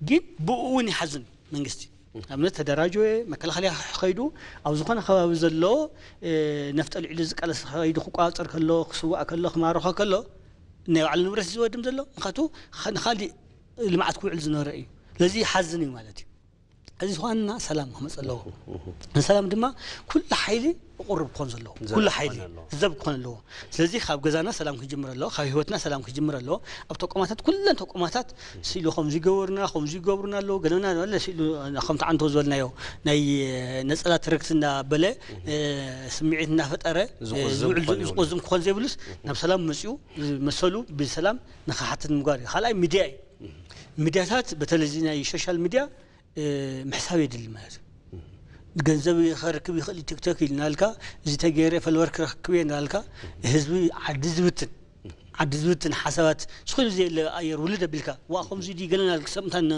ግን ብኡ እውን ይሓዝን መንግስቲ። ንኣብነት ተደራጀወ፣ መከላኸልያ ከይዱ ኣብ ዝኾነ ከባቢ ዘሎ፣ እ፣ ነፍጠ ልዕሊ ዝቃለስ ከይዱ ክቋጸር ከሎ፣ ክስዋእ ከሎ፣ ክማርኾ ከሎ፣ ናይ ባዕሉ ንብረት እዩ ዝወድም ዘሎ። ምኽንያቱ ኸ-፣ ንኻሊእ ልምዓት ክውዕል ዝነበረ እዩ። ስለዚ ይሓዝን እዩ ማለት እዩ። እዚ ዋና ሰላም ክመፅእ ኣለዎ። ንሰላም ድማ ኩሉ ሓይሊ ቅሩብ ክኾን ዘለዎ፣ ኩሉ ሓይሊ ዘብ ክኾን ኣለዎ። ስለዚ ካብ ገዛና ሰላም ክጅምር ኣለዎ፣ ካብ ህይወትና ሰላም ክጅምር ኣለዎ። ኣብ ተቋማታት፣ ኩለን ተቋማታት ስኢሉ ከምዚ ይገበሩና፣ ከምዚ ይገብሩና ኣለዎ፣ ገለና በለ ስኢሉ ከምቲ ዓንቶ ዝበልናዮ ናይ ነፀላ ትርክት እንዳበለ ስምዒት እናፈጠረ ዝቆዝም ዝውዕል ክኾን የብሉን። ዝቆዝም ክኾን ዘይብሉስ ናብ ሰላም መፅኡ መሰሉ ብሰላም ንክሓትት ምግባር እዩ። ካልኣይ ሚድያ እዩ። ሚድያታት በተለይ እዚ ናይ ሶሻል ሚድያ ምሕሳብ የድሊ ማለት እዩ። ገንዘብ ከርክብ ይኽእል እዩ ቲክቶክ ኢልናልካ፣ እዚ ተገይረ ፈልወር ክረክብ እየ እናልካ ህዝቢ ዓዲ ዝብትን ዓዲ ዝብትን ሓሳባት ዝኾነ ዘየለ ኣየር ውልድ ኣቢልካ ዋ ከምዚ ድዩ ገለና ክሰምታን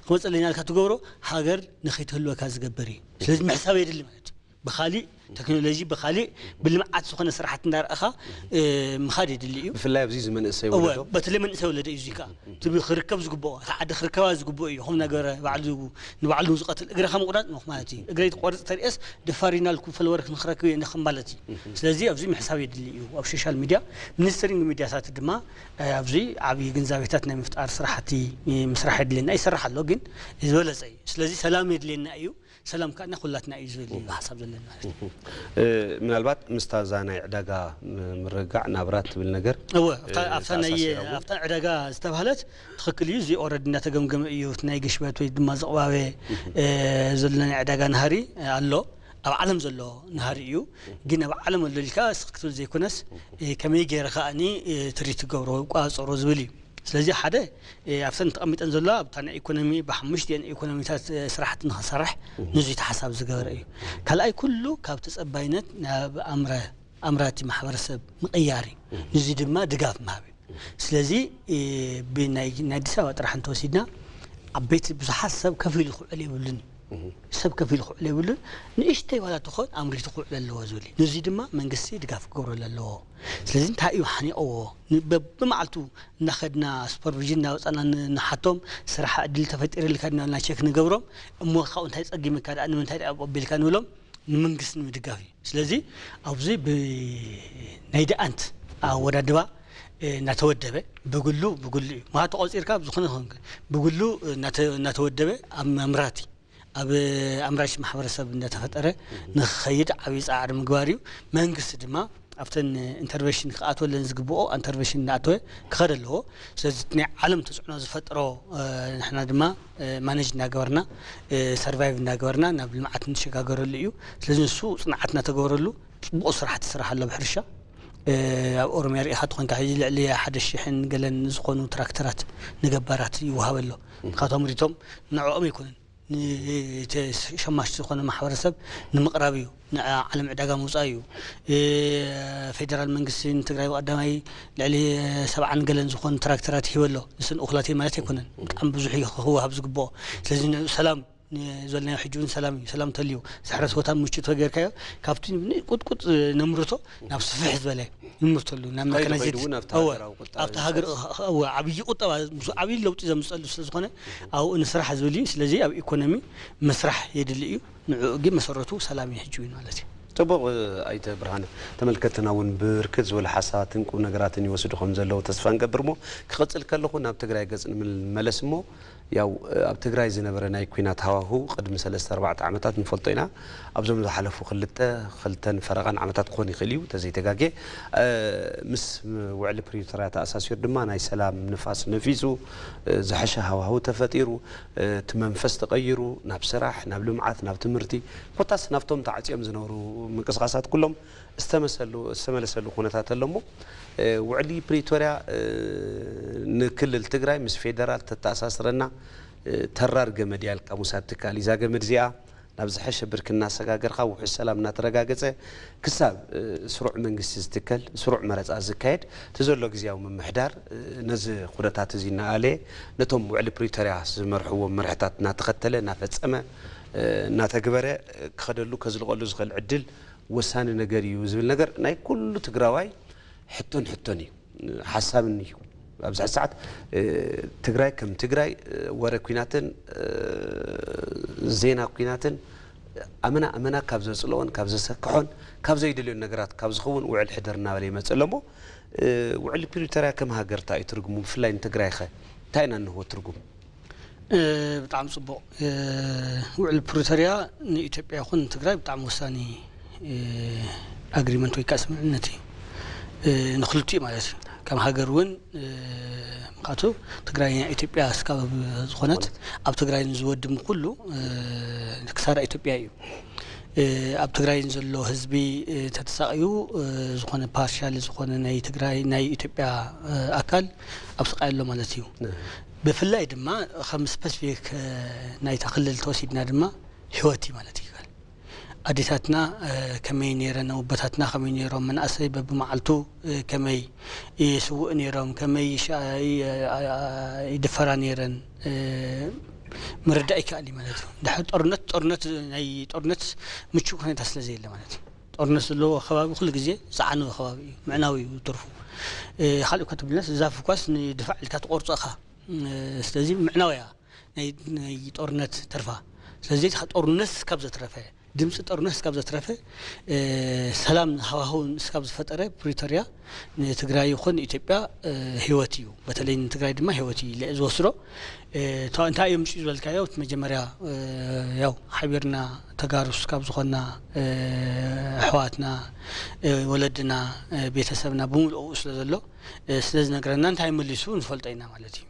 ክመፀለና ኢልካ ትገብሮ ሃገር ንኸይትህልወካ ዝገብር እዩ። ስለዚ ምሕሳብ የድሊ ማለት እዩ። ብኻሊእ ቴክኖሎጂ ብኻሊእ ብልምዓት ዝኾነ ስራሕቲ እንዳረእኻ ምኻድ የድሊ እዩ። ብፍላይ ኣብዚ እዚ መንእሰይ እወ ወለዶ በተለይ መንእሰይ ወለደ እዩ እዚ ከዓ እቲ ክርከብ ዝግብኦ እቲ ዓዲ ክርከባ ዝግብኦ እዩ። ከም ነገረ ባዕሉ ንባዕሉ ዝቐትል እግረኻ ምቑራፅ ነው ማለት እዩ። እግረይ ትቆርፅ ተሪእስ ደፋር ኢና ልኩ ፈልወር ክንክረክብ እየ ንኽም ማለት እዩ። ስለዚ ኣብዚ ምሕሳብ የድሊ እዩ። ኣብ ሶሻል ሚድያ ሚኒስትሪንግ ሚድያታት ድማ ኣብዚ ዓብዪ ግንዛቤታት ናይ ምፍጣር ስራሕቲ ምስራሕ የድልየና ይሰርሕ ኣሎ ግን ዝበለፀ እዩ። ስለዚ ሰላም የድልየና እዩ። ሰላም ከኣና ኩላትና እዩ ዝብል እዩ ሓሳብ ዘለና ማለት እዩ። ምናልባት ምስታ እዛ ናይ ዕዳጋ ምርግጋዕ ናብራ ትብል ነገር እወ ኣብታ- ኣብታ ናይ ተኣሳሲራ እውን ኣብታ ዕዳጋ ዝተባህለት ትኽክል እዩ። እዚ ኦረዲ እናተገምገመ እዩ። እቲ ናይ ግሽበት ወይ ድማ ዝቕባበ ዘሎ ናይ ዕዳጋ ናህሪ ኣሎ። ኣብ ዓለም ዘሎ ናህሪ እዩ። ግን ኣብ ዓለም ኣሎ ኢልካ ስኽ ክትብል ዘይኮነስ ከመይ ገይረ ከኣኒ ትሪት ትገብሮ ቋፀሮ ዝብል እዩ። ስለዚ ሓደ ኣብተን ተቐሚጠን ዘለዋ ኣብታ ናይ ኢኮኖሚ ብሓሙሽቲአን ኢኮኖሚታት ስራሕቲ ንክሰርሕ ንዙ ተሓሳብ ዝገበረ እዩ። ካልኣይ ኩሉ ካብ ተፀባይነት ናብ ኣምረ ኣምራቲ ማሕበረሰብ ምቕያር እዩ። ንዙ ድማ ድጋፍ ምሃብ እዩ። ስለዚ ብናይ ናይ ኣዲስ ኣበባ ጥራሕ እንተወሲድና ዓበይቲ ብዙሓት ሰብ ከፊሉ ክውዕል የብሉን። ሰብ ከፊሉ ክውዕል የብሉን። ንእሽተይ ዋላ ትኾን ኣምሪቱ ክውዕል ኣለዎ ዝብል እዩ። ንዙ ድማ መንግስቲ ድጋፍ ክገብረሉ ኣለዎ። ስለዚ እንታይ እዩ ሓኒቕዎ? በብመዓልቱ እናኸድና ሱፐርቪዥን እናወፃና ንሓቶም ስራሕ ዕድል ተፈጢርልካ ድናልና ቸክ ንገብሮም እሞ ካብኡ እንታይ ፀጊምካ ደኣ ንምንታይ ደኣ ኣቢልካ ንብሎም ንመንግስቲ ንምድጋፍ እዩ። ስለዚ ኣብዚ ብናይ ደኣንት ኣወዳድባ እናተወደበ ብግሉ ብግሉ እዩ ማለት ተቆፂርካ ዝኾነ ኾንክ ብግሉ እናተወደበ ኣብ መምራቲ ኣብ ኣምራች ማሕበረሰብ እንዳተፈጠረ ንክኸይድ ዓብዪ ፃዕሪ ምግባር እዩ። መንግስቲ ድማ ኣብተን ኢንተርቬሽን ክኣትወለን ዝግብኦ ኢንተርቬሽን እንዳኣተወ ክኸደ ኣለዎ። ስለዚ ናይ ዓለም ተፅዕኖ ዝፈጥሮ ንሕና ድማ ማነጅ እናገበርና ሰርቫይቭ እናገበርና ናብ ልምዓት ንሸጋገረሉ እዩ። ስለዚ ንሱ ፅንዓት እናተገበረሉ ፅቡቕ ስራሕ ትስራሕ ኣሎ ብሕርሻ ኣብ ኦሮሚያ ርኢኻ ተኾንካ ሕዚ ልዕሊ ሓደ ሽሕን ገለን ዝኾኑ ትራክተራት ንገባራት ይወሃበ ኣሎ። ካብቶም ሪቶም ንዕኦም ኣይኮነን ሸማች ዝኾነ ማሕበረሰብ ንምቕራብ እዩ። ንዓለም ዕዳጋ ምውፃእ እዩ። ፌደራል መንግስቲ ንትግራይ ብቀዳማይ ልዕሊ ሰብዓን ገለን ዝኾኑ ትራክተራት ይህበ ኣሎ። ንስን እኹላት ማለት ኣይኮነን። ብጣዕሚ ብዙሕ እዩ ክወሃብ ዝግብኦ። ስለዚ ንዕኡ ሰላም ንዘለናዮ ሕጂ እውን ሰላም እዩ። ሰላም ተልዩ ዝሕረስ ቦታ ምቹ ተገይርካዮ ካብቲ ቁጥቁጥ ነምርቶ ናብ ስፍሕ ዝበለ ይምርተሉ ናብ መካናይዜሽን ኣብቲ ሃገር ዓብዪ ቁጠባ ዓብዪ ለውጢ ዘምፀሉ ስለዝኾነ ኣብኡ ንስራሕ ዝብል እዩ። ስለዚ ኣብ ኢኮኖሚ መስራሕ የድሊ እዩ። ንዕኡ ግን መሰረቱ ሰላም እዩ ሕጂ እውን ማለት እዩ። ፅቡቕ። ኣይተ ብርሃነ፣ ተመልከትና እውን ብርክት ዝበሉ ሓሳባትን ቁም ነገራትን ይወስዱ ከም ዘለዉ ተስፋ ንገብር እሞ ክቕፅል ከለኹ ናብ ትግራይ ገፅ ንምመለስ እሞ ያው ኣብ ትግራይ ዝነበረ ናይ ኲናት ሃዋህው ቅድሚ ሰለስተ ኣርባዕተ ዓመታት ንፈልጦ ኢና። ኣብዞም ዝሓለፉ ክልተ ክልተን ፈረቓን ዓመታት ክኾን ይኽእል እዩ ተዘይተጋጌ ምስ ውዕሊ ፕሪቶርያ ተኣሳሲሩ ድማ ናይ ሰላም ንፋስ ነፊሱ ዝሐሸ ሃዋህው ተፈጢሩ እቲ መንፈስ ተቐይሩ ናብ ስራሕ ናብ ልምዓት ናብ ትምህርቲ ኮታስ ናብቶም ተዓፅዮም ዝነበሩ ምንቅስቃሳት ኩሎም ዝተመሰሉ ዝተመለሰሉ ኩነታት ኣሎ እሞ ውዕሊ ፕሪቶርያ ንክልል ትግራይ ምስ ፌደራል ተተኣሳስረና ተራር ገመድ እያ ኢልካ ምውሳድ ትከኣል እዩ። እዛ ገመድ እዚኣ ናብ ዝሐሸ ብርኪ እናሰጋገርካ ውሑስ ሰላም እናተረጋገፀ ክሳብ ስሩዕ መንግስቲ ዝትከል ስሩዕ መረፃ ዝካየድ እቲ ዘሎ ግዝያዊ ምምሕዳር ነዚ ኩነታት እዚ እናኣለየ ነቶም ውዕሊ ፕሪቶርያ ዝመርሕዎም መርሕታት እናተኸተለ እናፈፀመ እናተግበረ ክኸደሉ ከዝልቐሉ ዝኽእል ዕድል ወሳኒ ነገር እዩ ዝብል ነገር ናይ ኩሉ ትግራዋይ ሕቶን ሕቶን እዩ ሓሳብን እዩ። ኣብዚ ሕዚ ሰዓት ትግራይ ከም ትግራይ ወረ ኲናትን ዜና ኲናትን ኣመና ኣመና ካብ ዘፅልኦን ካብ ዘሰክሖን ካብ ዘይደልዮን ነገራት ካብ ዝኸውን ውዕል ሕደር እናበለ ይመፅእ ኣሎ እሞ ውዕል ፕሪቶርያ ከም ሃገር እንታይ እዩ ትርጉሙ? ብፍላይ ንትግራይ ኸ እንታይ ኢና እንህቦ ትርጉም? ብጣዕሚ ፅቡቕ። ውዕል ፕሪቶርያ ንኢትዮጵያ ይኹን ንትግራይ ብጣዕሚ ወሳኒ ኣግሪመንት ወይ ከዓ ስምምዕነት እዩ። ንክልቲኡ ማለት እዩ። ከም ሃገር እውን ምክንያቱ ትግራይ ናይ ኢትዮጵያ እስካብ ዝኾነት ኣብ ትግራይ ንዝወድም ኩሉ ክሳራ ኢትዮጵያ እዩ። ኣብ ትግራይ ዘሎ ህዝቢ ተተሳቂዩ ዝኾነ ፓርሻል ዝኾነ ናይ ትግራይ ናይ ኢትዮጵያ ኣካል ኣብ ስቃይ ኣሎ ማለት እዩ። ብፍላይ ድማ ከም ስፐሲፊክ ናይታ ክልል ተወሲድና ድማ ህይወት እዩ ማለት ይከኣል። ኣዴታትና ከመይ ነይረን፣ ኣቦታትና ከመይ ነይሮም፣ መናእሰይ በብመዓልቱ ከመይ ይስውእ ነይሮም፣ ከመይ ይድፈራ ነይረን ምርዳእ ይከኣል እዩ ማለት እዩ። ድሕሪ ጦርነት ጦርነት ናይ ጦርነት ምቹ ኩነታ ስለ ዘየለ ማለት እዩ። ጦርነት ዘለዎ ከባቢ ኩሉ ግዜ ዝዓነወ ከባቢ እዩ፣ ምዕናዊ እዩ ትርፉ። ካልእ እኳ ተብልናስ ዛፍ እኳስ ንድፋዕ ኢልካ ትቆርጾ ኢኻ። ስለዚ ምዕናው እያ ናይ ጦርነት ትርፋ። ስለዚ ጦርነት እስካብ ዘትረፈ፣ ድምፂ ጦርነት እስካብ ዘትረፈ፣ ሰላም ሃዋህው እስካብ ዝፈጠረ ፕሪቶርያ ንትግራይ ይኹን ኢትዮጵያ ህይወት እዩ። በተለይ ንትግራይ ድማ ህይወት እዩ ኢለ ዝወስዶ። እንታይ እዮም ምፅኡ ዝበልካዮ? መጀመርያ ያው ሓቢርና ተጋሩ እስካብ ዝኾንና ኣሕዋትና፣ ወለድና፣ ቤተሰብና ብምልኡ ስለ ዘሎ ስለ ዝነግረና እንታይ መሊሱ ንፈልጦ ኢና ማለት እዩ።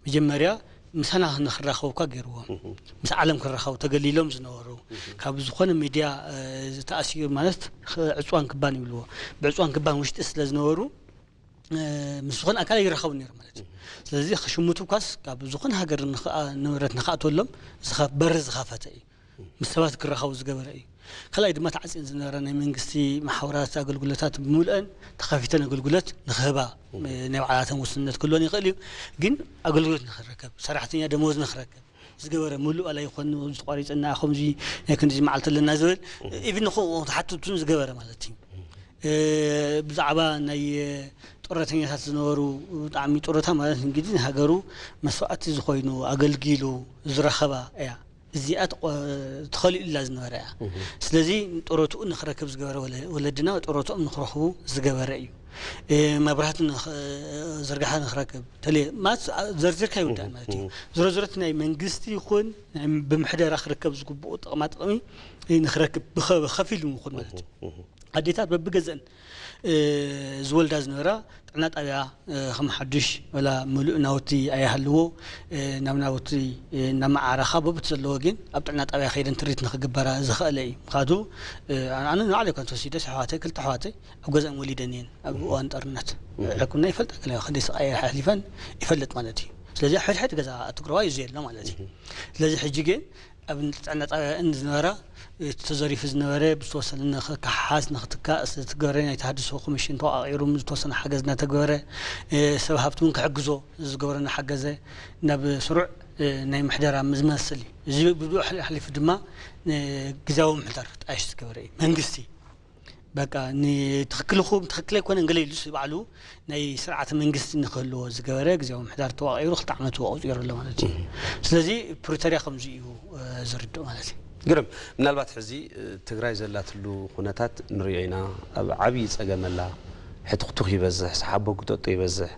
መጀመርያ ምሳና ንክራኸቡ እኳ ገይርዎም፣ ምስ ዓለም ክራኸቡ ተገሊሎም ዝነበሩ፣ ካብ ዝኾነ ሚድያ ዝተኣስዩ ማለት ዕፅዋን ክባን ይብልዎ፣ ብዕፅዋን ክባን ውሽጢ ስለ ዝነበሩ ምስ ዝኾነ ኣካል ይራኸቡ ነይሩ ማለት እዩ። ስለዚ ክሽምቱ እኳስ ካብ ዝኾነ ሃገር ንብረት ንክኣትወሎም በሪ ዝኸፈተ እዩ። ምስ ሰባት ክራኸቡ ዝገበረ እዩ። ካልኣይ ድማ ተዓፅየን ዝነበራ ናይ መንግስቲ መሓውራት ኣገልግሎታት ብምልአን ተኸፊተን ኣገልግሎት ንክህባ ናይ ባዕላተን ውስንነት ክህልወን ይኽእል እዩ። ግን ኣገልግሎት ንክረከብ፣ ሰራሕተኛ ደመወዝ ንክረከብ ዝገበረ፣ ሙሉእ ዋላ ይኾን ዝተቋሪፀና ከምዚ ናይ ክንዲዚ መዓልቲ ኣለና ዝብል ኢቭን ንክኡ ተሓትቱን ዝገበረ ማለት እዩ። ብዛዕባ ናይ ጡረተኛታት ዝነበሩ ብጣዕሚ ጡረታ ማለት እንግዲህ ንሃገሩ መስዋእቲ ዝኾይኑ ኣገልጊሉ ዝረኸባ እያ። እዚኣ ተኸሊሉላ ዝነበረ እያ። ስለዚ ጡረትኡ ንክረክብ ዝገበረ ወለድና ጡረትኦም ንክረኽቡ ዝገበረ እዩ። መብራህቲ ዝርጋሓ ንክረክብ ተለ ማለት ዘርዚርካ ይውዳእ ማለት እዩ። ዝሮ ዝረት ናይ መንግስቲ ይኹን ብምሕደራ ክርከብ ዝግብኡ ጥቕማ ጥቕሚ ንክረክብ ብከፊል ይኹን ማለት እዩ። ኣዴታት በብገዘን ዝወልዳ ዝነበራ ጥዕና ጣብያ ከም ሓዱሽ ወላ ምሉእ ናውቲ ኣይሃልዎ ናብ ናውቲ እናመዓረኻ በብቲ ዘለዎ ግን ኣብ ጥዕና ጣብያ ከይደን ትሪት ንክግበራ ዝኽእለ እዩ። ምክንያቱ ኣነ ንባዕለይ እኳ እንተወሲደስ ኣሕዋተይ ክልተ ኣሕዋተይ ኣብ ገዛኦም ወሊደን እየን ኣብ እዋን ጦርነት ሕክምና ይፈልጣ ገለ ክንደይ ስቃይ ሓሊፈን ይፈልጥ ማለት እዩ። ስለዚ ሕድሕድ ገዛ ትግራዋይ እዩ ዘሎ ማለት እዩ። ስለዚ ሕጂ ግን ኣብ ጥዕና ጣብያ እን ዝነበራ እቲ ተዘሪፉ ዝነበረ ብዝተወሰነ ንክከሓስ ንክትካእ ዝተገበረ ናይ ተሃድሶ ኮሚሽን ተዋቂሩ ዝተወሰነ ሓገዝ እናተገበረ ሰብ ሃብቲ እውን ክሕግዞ ዝገበረ እናሓገዘ ናብ ስሩዕ ናይ ምሕደራ ዝመስል እዩ። እዚ ብኡ ሓሊፉ ድማ ግዝያዊ ምሕዳር ክጣየሽ ዝገበረ እዩ መንግስቲ። በቃ ንትኽክል ኹም ትኽክል ኣይኮነን ገለ ኢሉስ ባዕሉ ናይ ስርዓተ መንግስቲ ንክህልዎ ዝገበረ ግዝያዊ ምሕዳር ተዋቒሩ ክልተ ዓመት ወቂፁ ኣሎ ማለት እዩ። ስለዚ ፕሪቶርያ ከምዚ እዩ ዝርድእ ማለት እዩ። ግርም። ምናልባት ሕዚ ትግራይ ዘላትሉ ኩነታት ንሪኦ ኢና። ኣብ ዓብዪ ፀገም ኣላ። ሕትኽቱኽ ይበዝሕ፣ ሰሓቦ ጉጠጦ ይበዝሕ።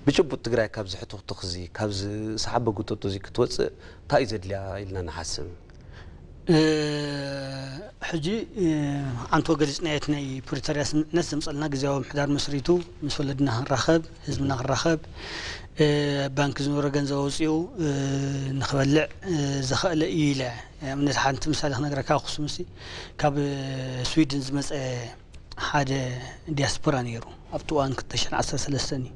ብጭቡጥ ትግራይ ካብዚ ሕትኽቱኽ እዚ ካብዚ ሰሓቦ ጉጠጦ እዚ ክትወፅእ እንታይ እዩ ዘድልያ ኢልና ንሓስብ? ሕጂ ዓንቶ ገሊፅናዮ እቲ ናይ ፕሪቶርያ ስምምዕነት ዘምፀልና ግዝያዊ ምሕዳር መስሪቱ ምስ ወለድና ክንራኸብ ህዝብና ክንራኸብ ባንኪ ዝነበሮ ገንዘብ ኣውፂኡ ንክበልዕ ዘኽእለ እዩ ኢለ ኣብነት ሓንቲ ምሳሌ ክነግረካ ኣክሱም ሲ ካብ ስዊድን ዝመፀ ሓደ ዲያስፖራ ነይሩ ኣብቲ እዋን ክልተ ሽሕን ዓሰርተ ሰለስተን እዩ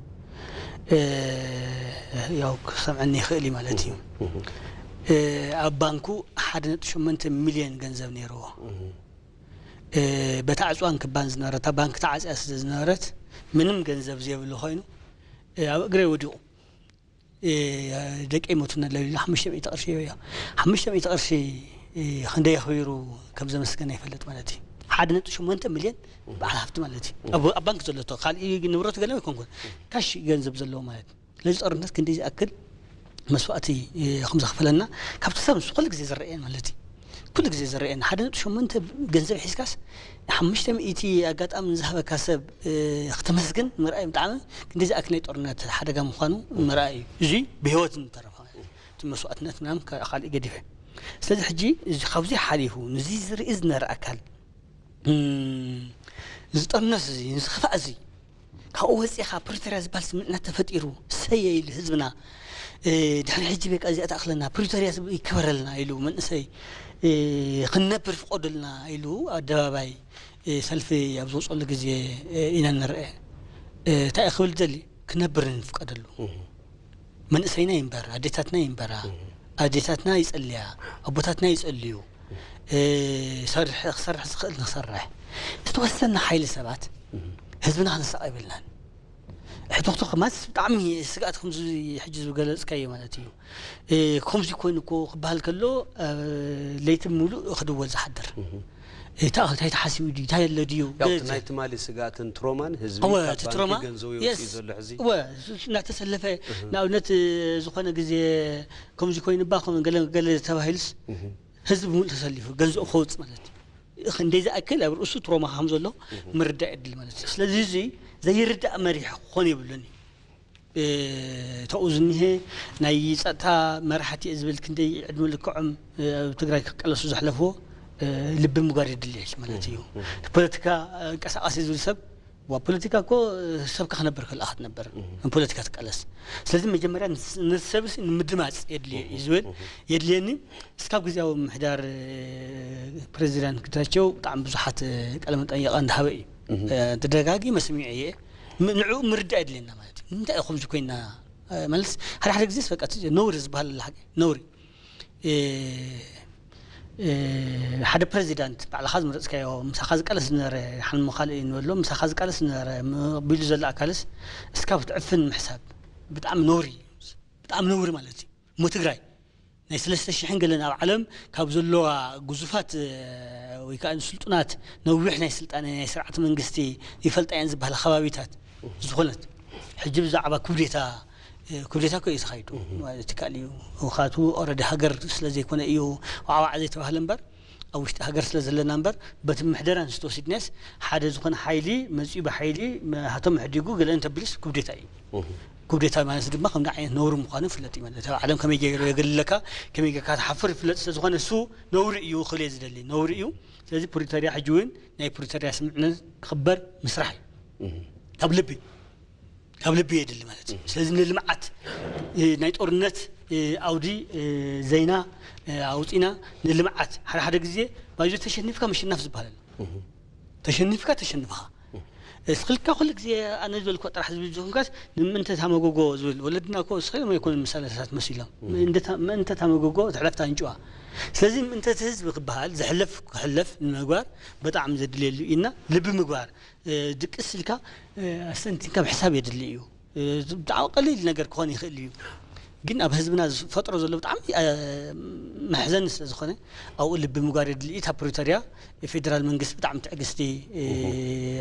ያው ክሰምዐኒ ይኽእል እዩ ማለት እዩ። ኣብ ባንኩ ሓደ ነጥቢ ሸሞንተ ሚልዮን ገንዘብ ነይርዎ። በታ ዕፅዋን ክባን ዝነበረት እታ ባንክ ተዓፅያ ስለ ዝነበረት ምንም ገንዘብ ዘየብሉ ኮይኑ ኣብ እግረይ ወዲቑ ደቂ ይሞቱና ኣለዉ ኢሉ ሓሙሽተ ሚእቲ ቅርሺ ሂበዮ። ሓሙሽተ ሚእቲ ቅርሺ ክንደይ ኣኽቢሩ ከም ዘመስገነ ይፈልጥ ማለት እዩ። ሓደ ነጥቢ ሸሞንተ ሚልዮን በዓል ሃፍቲ ማለት እዩ። ኣብ ኣብ ባንክ ዘሎ እቶ ካልእ ንብረቱ ገለ ኣይኮንኩን ካሽ ገንዘብ ዘለዎ ማለት እዩ። ስለዚ ጦርነት ክንደይ ዝኣክል መስዋእቲ ከም ዘኽፈለና ካብቲ ሰብ ንሱ ኩሉ ግዜ ዝረአየን ማለት እዩ። ኩሉ ግዜ ዝረአየን ሓደ ነጥቢ ሸሞንተ ገንዘብ ሒዝካስ ሓሙሽተ ሚእቲ ኣጋጣሚ ንዝሃበካ ሰብ ክተመስግን ምርኣይ ብጣዕሚ ክንደይ ዝኣክል ናይ ጦርነት ሓደጋ ምዃኑ ምርኣይ እዩ። እዚ ብህይወት እንተረፈ ማለት እዩ። እቲ መስዋእትነት ምናምን ካ- ካልእ ገዲፈ። ስለዚ ሕጂ እዚ ካብዚ ሓሊፉ ንዚ ዝርኢ ዝነበረ ኣካል፣ እም፣ እዚ ጦርነት እዚ፣ እዚ ክፋእ እዚ ካብኡ ወፂኻ ፕሪቶርያ ዝበሃል ስምምዕነት ተፈጢሩ፣ ሰየ ኢሉ ህዝብና፣ እ፣ ድሕሪ ሕጂ በቃ እዚኣ ትኣኽለና፣ ፕሪቶርያ ዝብ-፣ ይከበረልና ኢሉ መንእሰይ፣ እ፣ ክንነብር ፍቆዱልና ኢሉ ኣደባባይ፣ እ፣ ሰልፊ ኣብ ዝወፀሉ ግዜ፣ እ፣ ኢና ንርአ። እ፣ እንታይ እዩ ክብል ዝደሊ? ክነብር ንፍቀደሉ። መንእሰይና ይንበር፣ ኣዴታትና ይንበራ፣ ኣዴታትና ይጸልያ፣ ኣቦታትና ይጸልዩ። እ፣ ሰርሕ-፣ ክሰርሕ ዝኽእል ንኽሰርሕ። ዝተወሰነ ሓይሊ ሰባት ህዝብና ክንሳቐ የብልናን። ሕቶኽቶኽ ማለት ብጣዕሚ ስግኣት ከምዚ ሕጂ ዝገለጽካዮ ማለት እዩ። እ፣ ከምዚ ኮይኑ እኮ ክበሃል ከሎ፣ እ፣ ለይቲ ምሉእ ክድወል ዝሓድር። እታ እንታይ ተሓሲቡ ድዩ? እንታይ ኣሎ ድዩ? ያው እቲ ገ- ናይ ትማሊ ስግኣትን ትሮማን ህዝቢ እወ፣ ካብ እቲ ባንኪ ትሮማ፣ ገንዘቡ የውፅእ የስ። ዘሎ ሕዚ። እወ፣ እሱ እናተሰለፈ፣ እህ። ንኣብነት፣ እ፣ ዝኾነ ግዜ ከምዚ ኮይኑ እባ፣ ከም ገለ፣ ገለ ተባሂሉስ፣ እህ። ህዝቢ ብምሉእ ተሰሊፉ፣ ገንዘቡ ከውፅእ ማለት እዩ። ክንደይ ዝኣክል ኣብ ርእሱ ትሮማ ከም ዘሎ ምርዳእ የድሊ ማለት እዩ። ስለዚ እዚ ዘይርዳእ መሪሕ ክኾን የብሉን እዩ። እ፣ ተኡ ዝኒሀ ናይ ጸጥታ መራሕቲ እየ ዝብል ክንደይ ዕድመ ልክዖም፣ እ፣ ኣብ ትግራይ ክቃለሱ ዘሕለፍዎ፣ እ፣ ልቢ ምግባር የድልየ ማለት እዩ። እቲ ፖለቲካ፣ እ፣ እንቀሳቐስ እየ ዝብል ሰብ፣ ዋ፣ ፖለቲካ እኮ፣ እ፣ ሰብካ ክነብር ከለኻ ትነብር፣ ፖለቲካ ትቃለስ። ስለዚ መጀመርያ ንስ-፣ ንሰብሲ ንምድማፅ የድልየ እዩ ዝብል የድልየኒ። እስካብ ግዜያዊ ምምሕዳር፣ እ፣ ፕሬዚዳንት ግታቸው ብጣዕሚ ብዙሓት፣ እ፣ ቃለ መጠየቃ እንዳሃበ እዩ። እ፣ ተደጋጊመ ሰሚዐ እየ። ም-፣ ንዕኡ ምርዳእ የድልየና ማለት እዩ። ንምንታይ እዩ ከምዚ ኮይና? እ፣ መልስ፣ ሓደ ሓደ ግዜስ በቃ እቲ ነውሪ ዝበሃል ኣሎ ሓቂ፣ ነውሪ። እ፣ እ፣ ሓደ ፕሬዚዳንት ባዕልኻ ዝመረጽካዮ፣ ምሳኻ ዝቃለስ ዝነበረ፣ ሓንሞ ካልእ እዩ ንበሎ፣ ምሳኻ ዝቃለስ ዝነበረ፣ ም-፣ ቢሉ ዘሎ ኣካልስ እስካብ ትዕፍን ምሕሳብ ብጣዕሚ ነውሪ እዩ። ብጣዕሚ ነውሪ ማለት እዩ። እሞ ትግራይ ናይ ሰለስተ ሽሕን ገለን ኣብ ዓለም ካብ ዘለዋ ግዙፋት፣ እ፣ ወይ ከዓ ስልጡናት ነዊሕ ናይ ስልጣነ ናይ ስርዓት መንግስቲ ይፈልጣ እየን ዝበሃላ ከባቢታት ዝኾነት ሕጂ ብዛዕባ ኩብዴታ፣ እ፣ ኩብዴታ እኮ እዩ ተኻይዱ ማለት ትካል እዩ። ምኽንያቱ ኦረዲ ሃገር ስለ ዘይኮነ እዩ ዋዕዋዕ ዘይተባህለ እምበር ኣብ ውሽጢ ሃገር ስለ ዘለና እምበር በቲ ምሕደራ ንዝተወሲድናስ ሓደ ዝኾነ ሓይሊ መፂኡ ብሓይሊ መ-፣ ሃቶም ሕዲጉ ገለ እንተቢሉስ ኩብዴታ እዩ። ኩብዴታ ማለት ድማ ከምዚ ዓይነት ነውሪ ምዃኑ ይፍለጥ እዩ ማለት እዩ። ኣብ ዓለም ከመይ ገይሩ የገልለካ፣ ከመይ ጌርካ ትሓፍር ይፍለጥ ስለ ዝኾነ እሱ ነውሪ እዩ ክብል እየ ዝደሊ፣ ነውሪ እዩ። ስለዚ ፕሪቶርያ ሕጂ እውን ናይ ፕሪቶርያ ስምምዕነት ክኽበር ምስራሕ እዩ። ካብ ልቢ፣ ካብ ልቢ የድሊ ማለት እዩ። ስለዚ ንልምዓት፣ እ፣ ናይ ጦርነት፣ እ፣ ኣውዲ፣ እ፣ ዘይና፣ እ፣ ኣውፂና ንልምዓት ሓደ ሓደ ግዜ ባይዞ ተሸኒፍካ ምሽናፍ ዝበሃል ኣሎ። ተሸኒፍካ ተሸንፍኻ። እስኽልካ ኩሉ ግዜ ኣነ ዝበልኩ ጥራሕ ዝብል ዝኾንካስ ንምእንተ ታመጎጎ ዝብል ወለድና እኮ እስኺ እዮም ኣይኮኑን ምሳሌታት መሲሎም። ምእንተ ታ-፣ ምእንተ ታመጎጎ ትሕለፍ ታንጭዋ። ስለዚ ምእንተ እቲ ህዝቢ ክበሃል ዝሕለፍ ክሕለፍ ንምግባር በጣዕሚ ዘድልየሉ ኢና ልቢ ምግባር፣ እ፣ ድቅስ ኢልካ፣ እ፣ ኣስተንቲንካ ምሕሳብ የድሊ እዩ። እ፣ ብጣዕሚ ቀሊል ነገር ክኾን ይኽእል እዩ። ግን ኣብ ህዝብና ዝፈጥሮ ዘሎ ብጣዕሚ፣ እ፣ መሕዘኒ ስለ ዝኾነ ኣብኡ ልቢ ምግባር የድሊ እዩ። እታ ፕሪቶርያ የፌደራል መንግስቲ ብጣዕሚ ትዕግስቲ፣ እ፣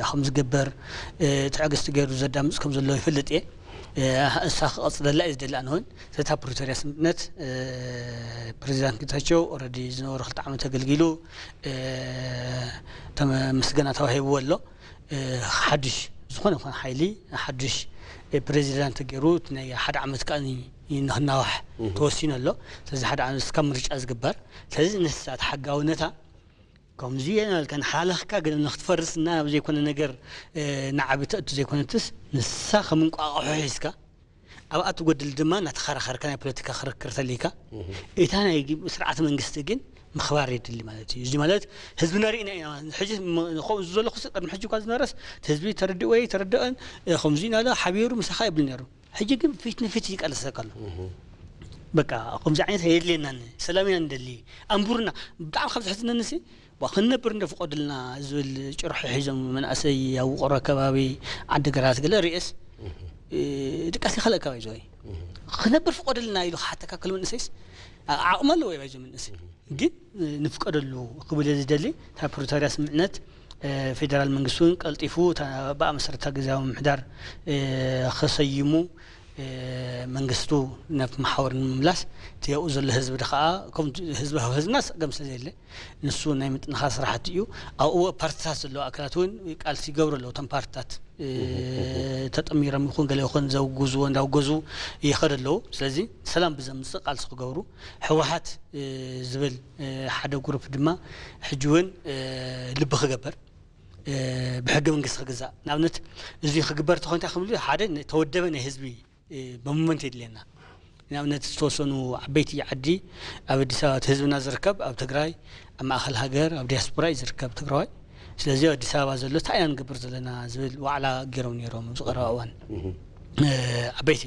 ከም ዝገበር፣ እ፣ ትዕግስቲ ገይሩ ዘዳምፅ ከም ዘሎ ይፈልጥ እየ። እ፣ እሳ ክቐፅለላ እዩ ዝደሊ ኣነ እውን። ስለዚ እታ ፕሪቶርያ ስምምዕነት፣ እ፣ ፕሬዚዳንት ጌታቸው ኦልሬዲ ዝነበሩ ክልተ ዓመት ኣገልጊሉ፣ እ፣ ተመ-፣ ምስጋና ተዋሂብዎ ኣሎ። እ፣ ሓድሽ ዝኾነ ይኹን ሓይሊ ሓድሽ፣ እ፣ ፕሬዚዳንት ተገይሩ እቲ ናይ ሓደ ዓመት ከኣ ንኽናዋሕ ተወሲኑ ኣሎ። ስለዚ ሓደ ዓመት እስካብ ምርጫ ዝግበር። ስለዚ ንሳ እቲ ሕጋውነታ ከምዚ ኢልና ኢልካ ንሓለኽካ ግን ንክትፈርስ እና ኣብ ዘይኮነ ነገር፣ እ፣ ንዓቢ ተእቱ ዘይኮነትስ ንሳ ከም እንቋቑሖ ሒዝካ ኣብኣ ትጎድል ድማ እናተኸራኸርካ ናይ ፖለቲካ ክርክር ተሊካ፣ እታ ናይ ግ-፣ ስርዓተ መንግስቲ ግን ምኽባር የድሊ ማለት እዩ። እዚ ማለት ህዝብና ርኢና ኢና። ሕጂ ም-፣ ከምኡ ዘለኹ ሲ ቅድሚ ሕጂ እኳ ዝነበረስ እቲ ህዝቢ ተረድእዎ ኣይተረድኦን፣ እ፣ ከምዚ ኢና ኢለ ሓቢሩ ምሳኻ ይብል ነይሩ። ሕጂ ግን ፊት ንፊት ይቃለሰካ ኣሎ። በቃ ከምዚ ዓይነት ኣየድልየናን፣ ሰላም ኢና ንደሊ። ኣንቡርና፣ ብጣዕሚ ካብ ዘሕዝነኒ ሲ፣ ዋ፣ ክንነብር እንዶ ፍቆድልና ዝብል ጭርሖ ሒዞም መናእሰይ ኣብ ውቕሮ ከባቢ ዓዲ ግራት ገለ ርእየስ፣ እ፣ ድቃስ ይኸለእካ ባይዘወይ። ክነብር ፍቆድልና ኢሉ ክሓተካ ከሎ መንእሰይስ፣ ዓ-፣ ዓቕሚ ኣለዎ እዩ ባይዘ መንእሰይ። ግን፣ እ፣ ንፍቀደሉ ክብል እየ ዝደሊ። እታ ፕሪቶርያ ስምምዕነት፣ እ፣ ፌደራል መንግስቲ እውን ቀልጢፉ እታ ብኣ መሰረት ግዝያዊ ምምሕዳር፣ እ፣ ከሰይሙ፣ መንግስቱ ናብ መሓወር ንምምላስ እቲ ኣብኡ ዘሎ ህዝቢ ድ ከዓ ከም ህዝቢ ካብ ህዝብና ፀገም ስለ ዘየለ ንሱ ናይ ምጥንኻር ስራሕቲ እዩ። ኣብኡ ፓርቲታት ዘለዋ ኣካላት እውን ቃልሲ ይገብሩ ኣለዉ። እቶም ፓርቲታት ተጠሚሮም ይኹን ገለ ይኹን ዘውግዝዎ እንዳውገዙ ይኸዱ ኣለዉ። ስለዚ ሰላም ብዘምፅእ ቃልሲ ክገብሩ ህወሓት ዝብል ሓደ ግሩፕ ድማ ሕጂ እውን ልቢ ክገበር ብሕገ መንግስቲ ክግዛእ ንኣብነት እዚ ክግበር ተኾይንታ ክብል ሓደ ተወደበ ናይ ህዝቢ ብሞመንት የድልየና። ንኣብነት ዝተወሰኑ ዓበይቲ ዓዲ ኣብ ኣዲስ ኣበባ እቲ ህዝብና ዝርከብ ኣብ ትግራይ ኣብ ማእኸል ሃገር ኣብ ዲያስፖራ እዩ ዝርከብ ትግራዋይ። ስለዚ ኣብ ኣዲስ ኣበባ ዘሎ እንታይ ኢና ንገብር ዘለና ዝብል ዋዕላ ገይሮም ነይሮም ኣብዚ ቀረባ እዋን። ዓበይቲ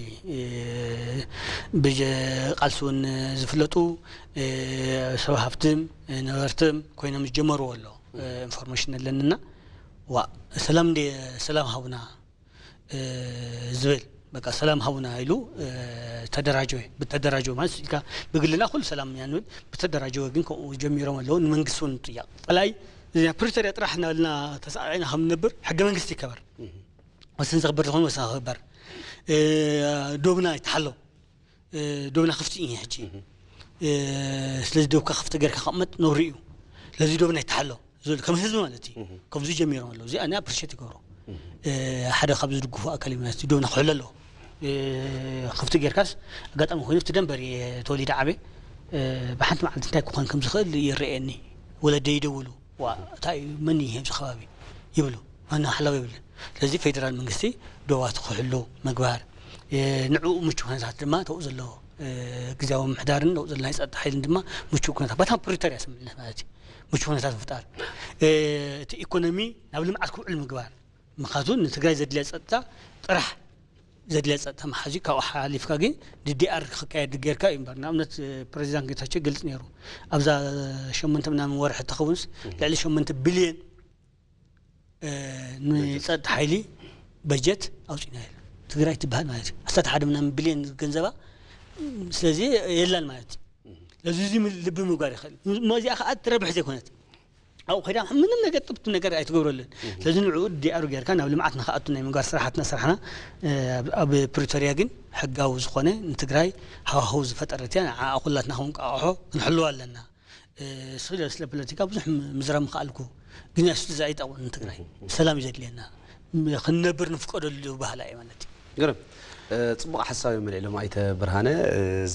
ብቃልሲ እውን ዝፍለጡ ሰብ ሃፍትም ነበርትም ኮይኖም ዝጀመርዎ ኣሎ ኢንፎርሜሽን ኣለንና። ዋ ሰላም እንደ ሰላም ሃቡና ዝብል በቃ ሰላም ሃቡና ኢሉ ተደራጀወ ብተደራጀወ ማለት ኢልካ ብግልና ኩሉ ሰላም ኢና ንብል። ብተደራጀወ ግን ከምኡ ጀሚሮም ኣለዉ። ንመንግስቲ እውን ጥያቕ ጠላይ እዚኣ ፕሪቶሪያ ጥራሕ እናበልና ተሳዒና ከም ንነብር ሕገ መንግስቲ ይከበር። ወሰን ዘኽበር ዝኾነ ወሰን ክበር ዶብና ይተሓሎ። ዶብና ክፍቲ እዩ ሕጂ። ስለዚ ዶብካ ክፍቲ ጌርካ ከቕመጥ ነውሪ እዩ። ስለዚ ዶብና ይተሓሎ ዝብል ከም ህዝቢ ማለት እዩ። ከምዚ ጀሚሮም ኣለዉ። እዚኣ ናይ ኣፕሪሼት ይገብሮ። ሓደ ካብ ዝድግፉ ኣካል እዩ ማለት እዩ። ዶብና ክሕሎ ኣለዎ። ክፍቲ ጌርካስ ኣጋጣሚ ኮይኑ እቲ ደንበር እየ ተወሊደ ዓበ ብሓንቲ መዓልቲ እንታይ ክኾን ከም ዝኽእል ይረአየኒ። ወለደይ ይደውሉ ዋ እንታይ እዩ መን እዩ ኣብዚ ከባቢ ይብሉ። ማንም ሓላው የብልን። ስለዚ ፌደራል መንግስቲ ዶባት ክሕሉ ምግባር ንዕኡ ምቹ ኩነታት ድማ ተው ዘሎ ግዜያዊ ምሕዳርን ተው ዘሎ ናይ ፀጥታ ሓይልን ድማ ምቹ ኩነታት በታ ፕሪቶሪያ ስምምዕነት ማለት እዩ ምቹ ኩነታት ምፍጣር እቲ ኢኮኖሚ ናብ ልምዓት ክውዕል ምግባር። ምክንያቱ ንትግራይ ዘድልያ ፀጥታ ጥራሕ ዘድልያ ፀጥታ መሓዚ ካብኡ ሓሊፍካ ግን ዲዲኣር ክካየድ ጌርካ እዩ እምበር ንኣብነት ፕሬዚዳንት ጌታቸው ግልፂ ነይሩ ኣብዛ ሸመንተ ምናምን ወርሒ ተኸውንስ ልዕሊ ሸመንተ ቢልዮን ንፀጥታ ሓይሊ በጀት ኣውፂና የለ ትግራይ ትበሃል ማለት እዩ ኣስታት ሓደ ምናምን ቢልዮን ገንዘባ ስለዚ የላን ማለት እዩ ስለዚ እዚ ልቢ ምግባር ይኽእል እሞ እዚኣ ከዓ ትረብሕ ዘይኮነት ኣብኡ ከይዳ ምንም ነገር ጥብቲ ነገር ኣይትገብረለን ስለዚ ንዕኡ ዲኣሩ ጌርካ ናብ ልምዓት ንክኣቱ ናይ ምግባር ስራሓትና ስራሕና ኣብ ፕሪቶሪያ ግን ሕጋዊ ዝኾነ ንትግራይ ሃዋህው ዝፈጠረት እያ ንዓኣ ኩላትና ክንቃቕሖ ክንሕልዋ ኣለና ስለ ስለ ፖለቲካ ብዙሕ ምዝራብ ምኽኣልኩ ግን ያሱ እዛ ኣይጠቕምን ንትግራይ ሰላም እዩ ዘድልየና ክንነብር ንፍቀደሉ ባህላ እዩ ማለት እዩ ግርም ፅቡቕ ሓሳብ እዮም ልዕሎም ኣይተ ብርሃነ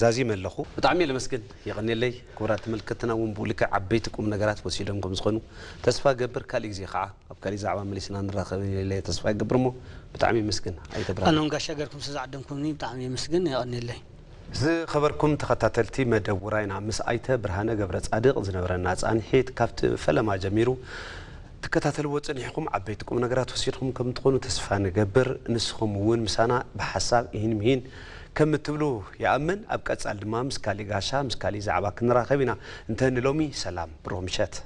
ዛዚመ ኣለኹ ብጣዕሚ እየ ለመስግን የቐንየለይ ክቡራት ተመልከትና እውን ብኡ ልክዕ ዓበይቲ ቁም ነገራት ወሲዶም ከም ዝኾኑ ተስፋ ገብር ካሊእ ግዜ ከዓ ኣብ ካሊእ ዛዕባ መሊስና ንራኸብ ኢለ ተስፋ ይገብር እሞ ብጣዕሚ የመስግን ኣይተ ብርሃነ ኣነውን ጋሻ ገርኩም ስለዝዓደምኩምኒ ብጣዕሚ የመስግን የቐንየለይ ዝኸበርኩም ተኸታተልቲ መደብ ውራይና ምስ ኣይተ ብርሃነ ገብረጻድቕ ዝነበረና ጻንሒት ካብቲ ፈለማ ጀሚሩ ትከታተልዎ ጸኒሕኩም ዓበይቲ ቁም ነገራት ወሲድኩም ከም ትኾኑ ተስፋ ንገብር። ንስኹም እውን ምሳና ብሓሳብ ኢሂን ምሂን ከም እትብሉ ይኣምን። ኣብ ቀጻል ድማ ምስ ካሊእ ጋሻ ምስ ካሊእ ዛዕባ ክንራኸብ ኢና። እንተ ንሎሚ ሰላም፣ ብሩኽ ምሸት።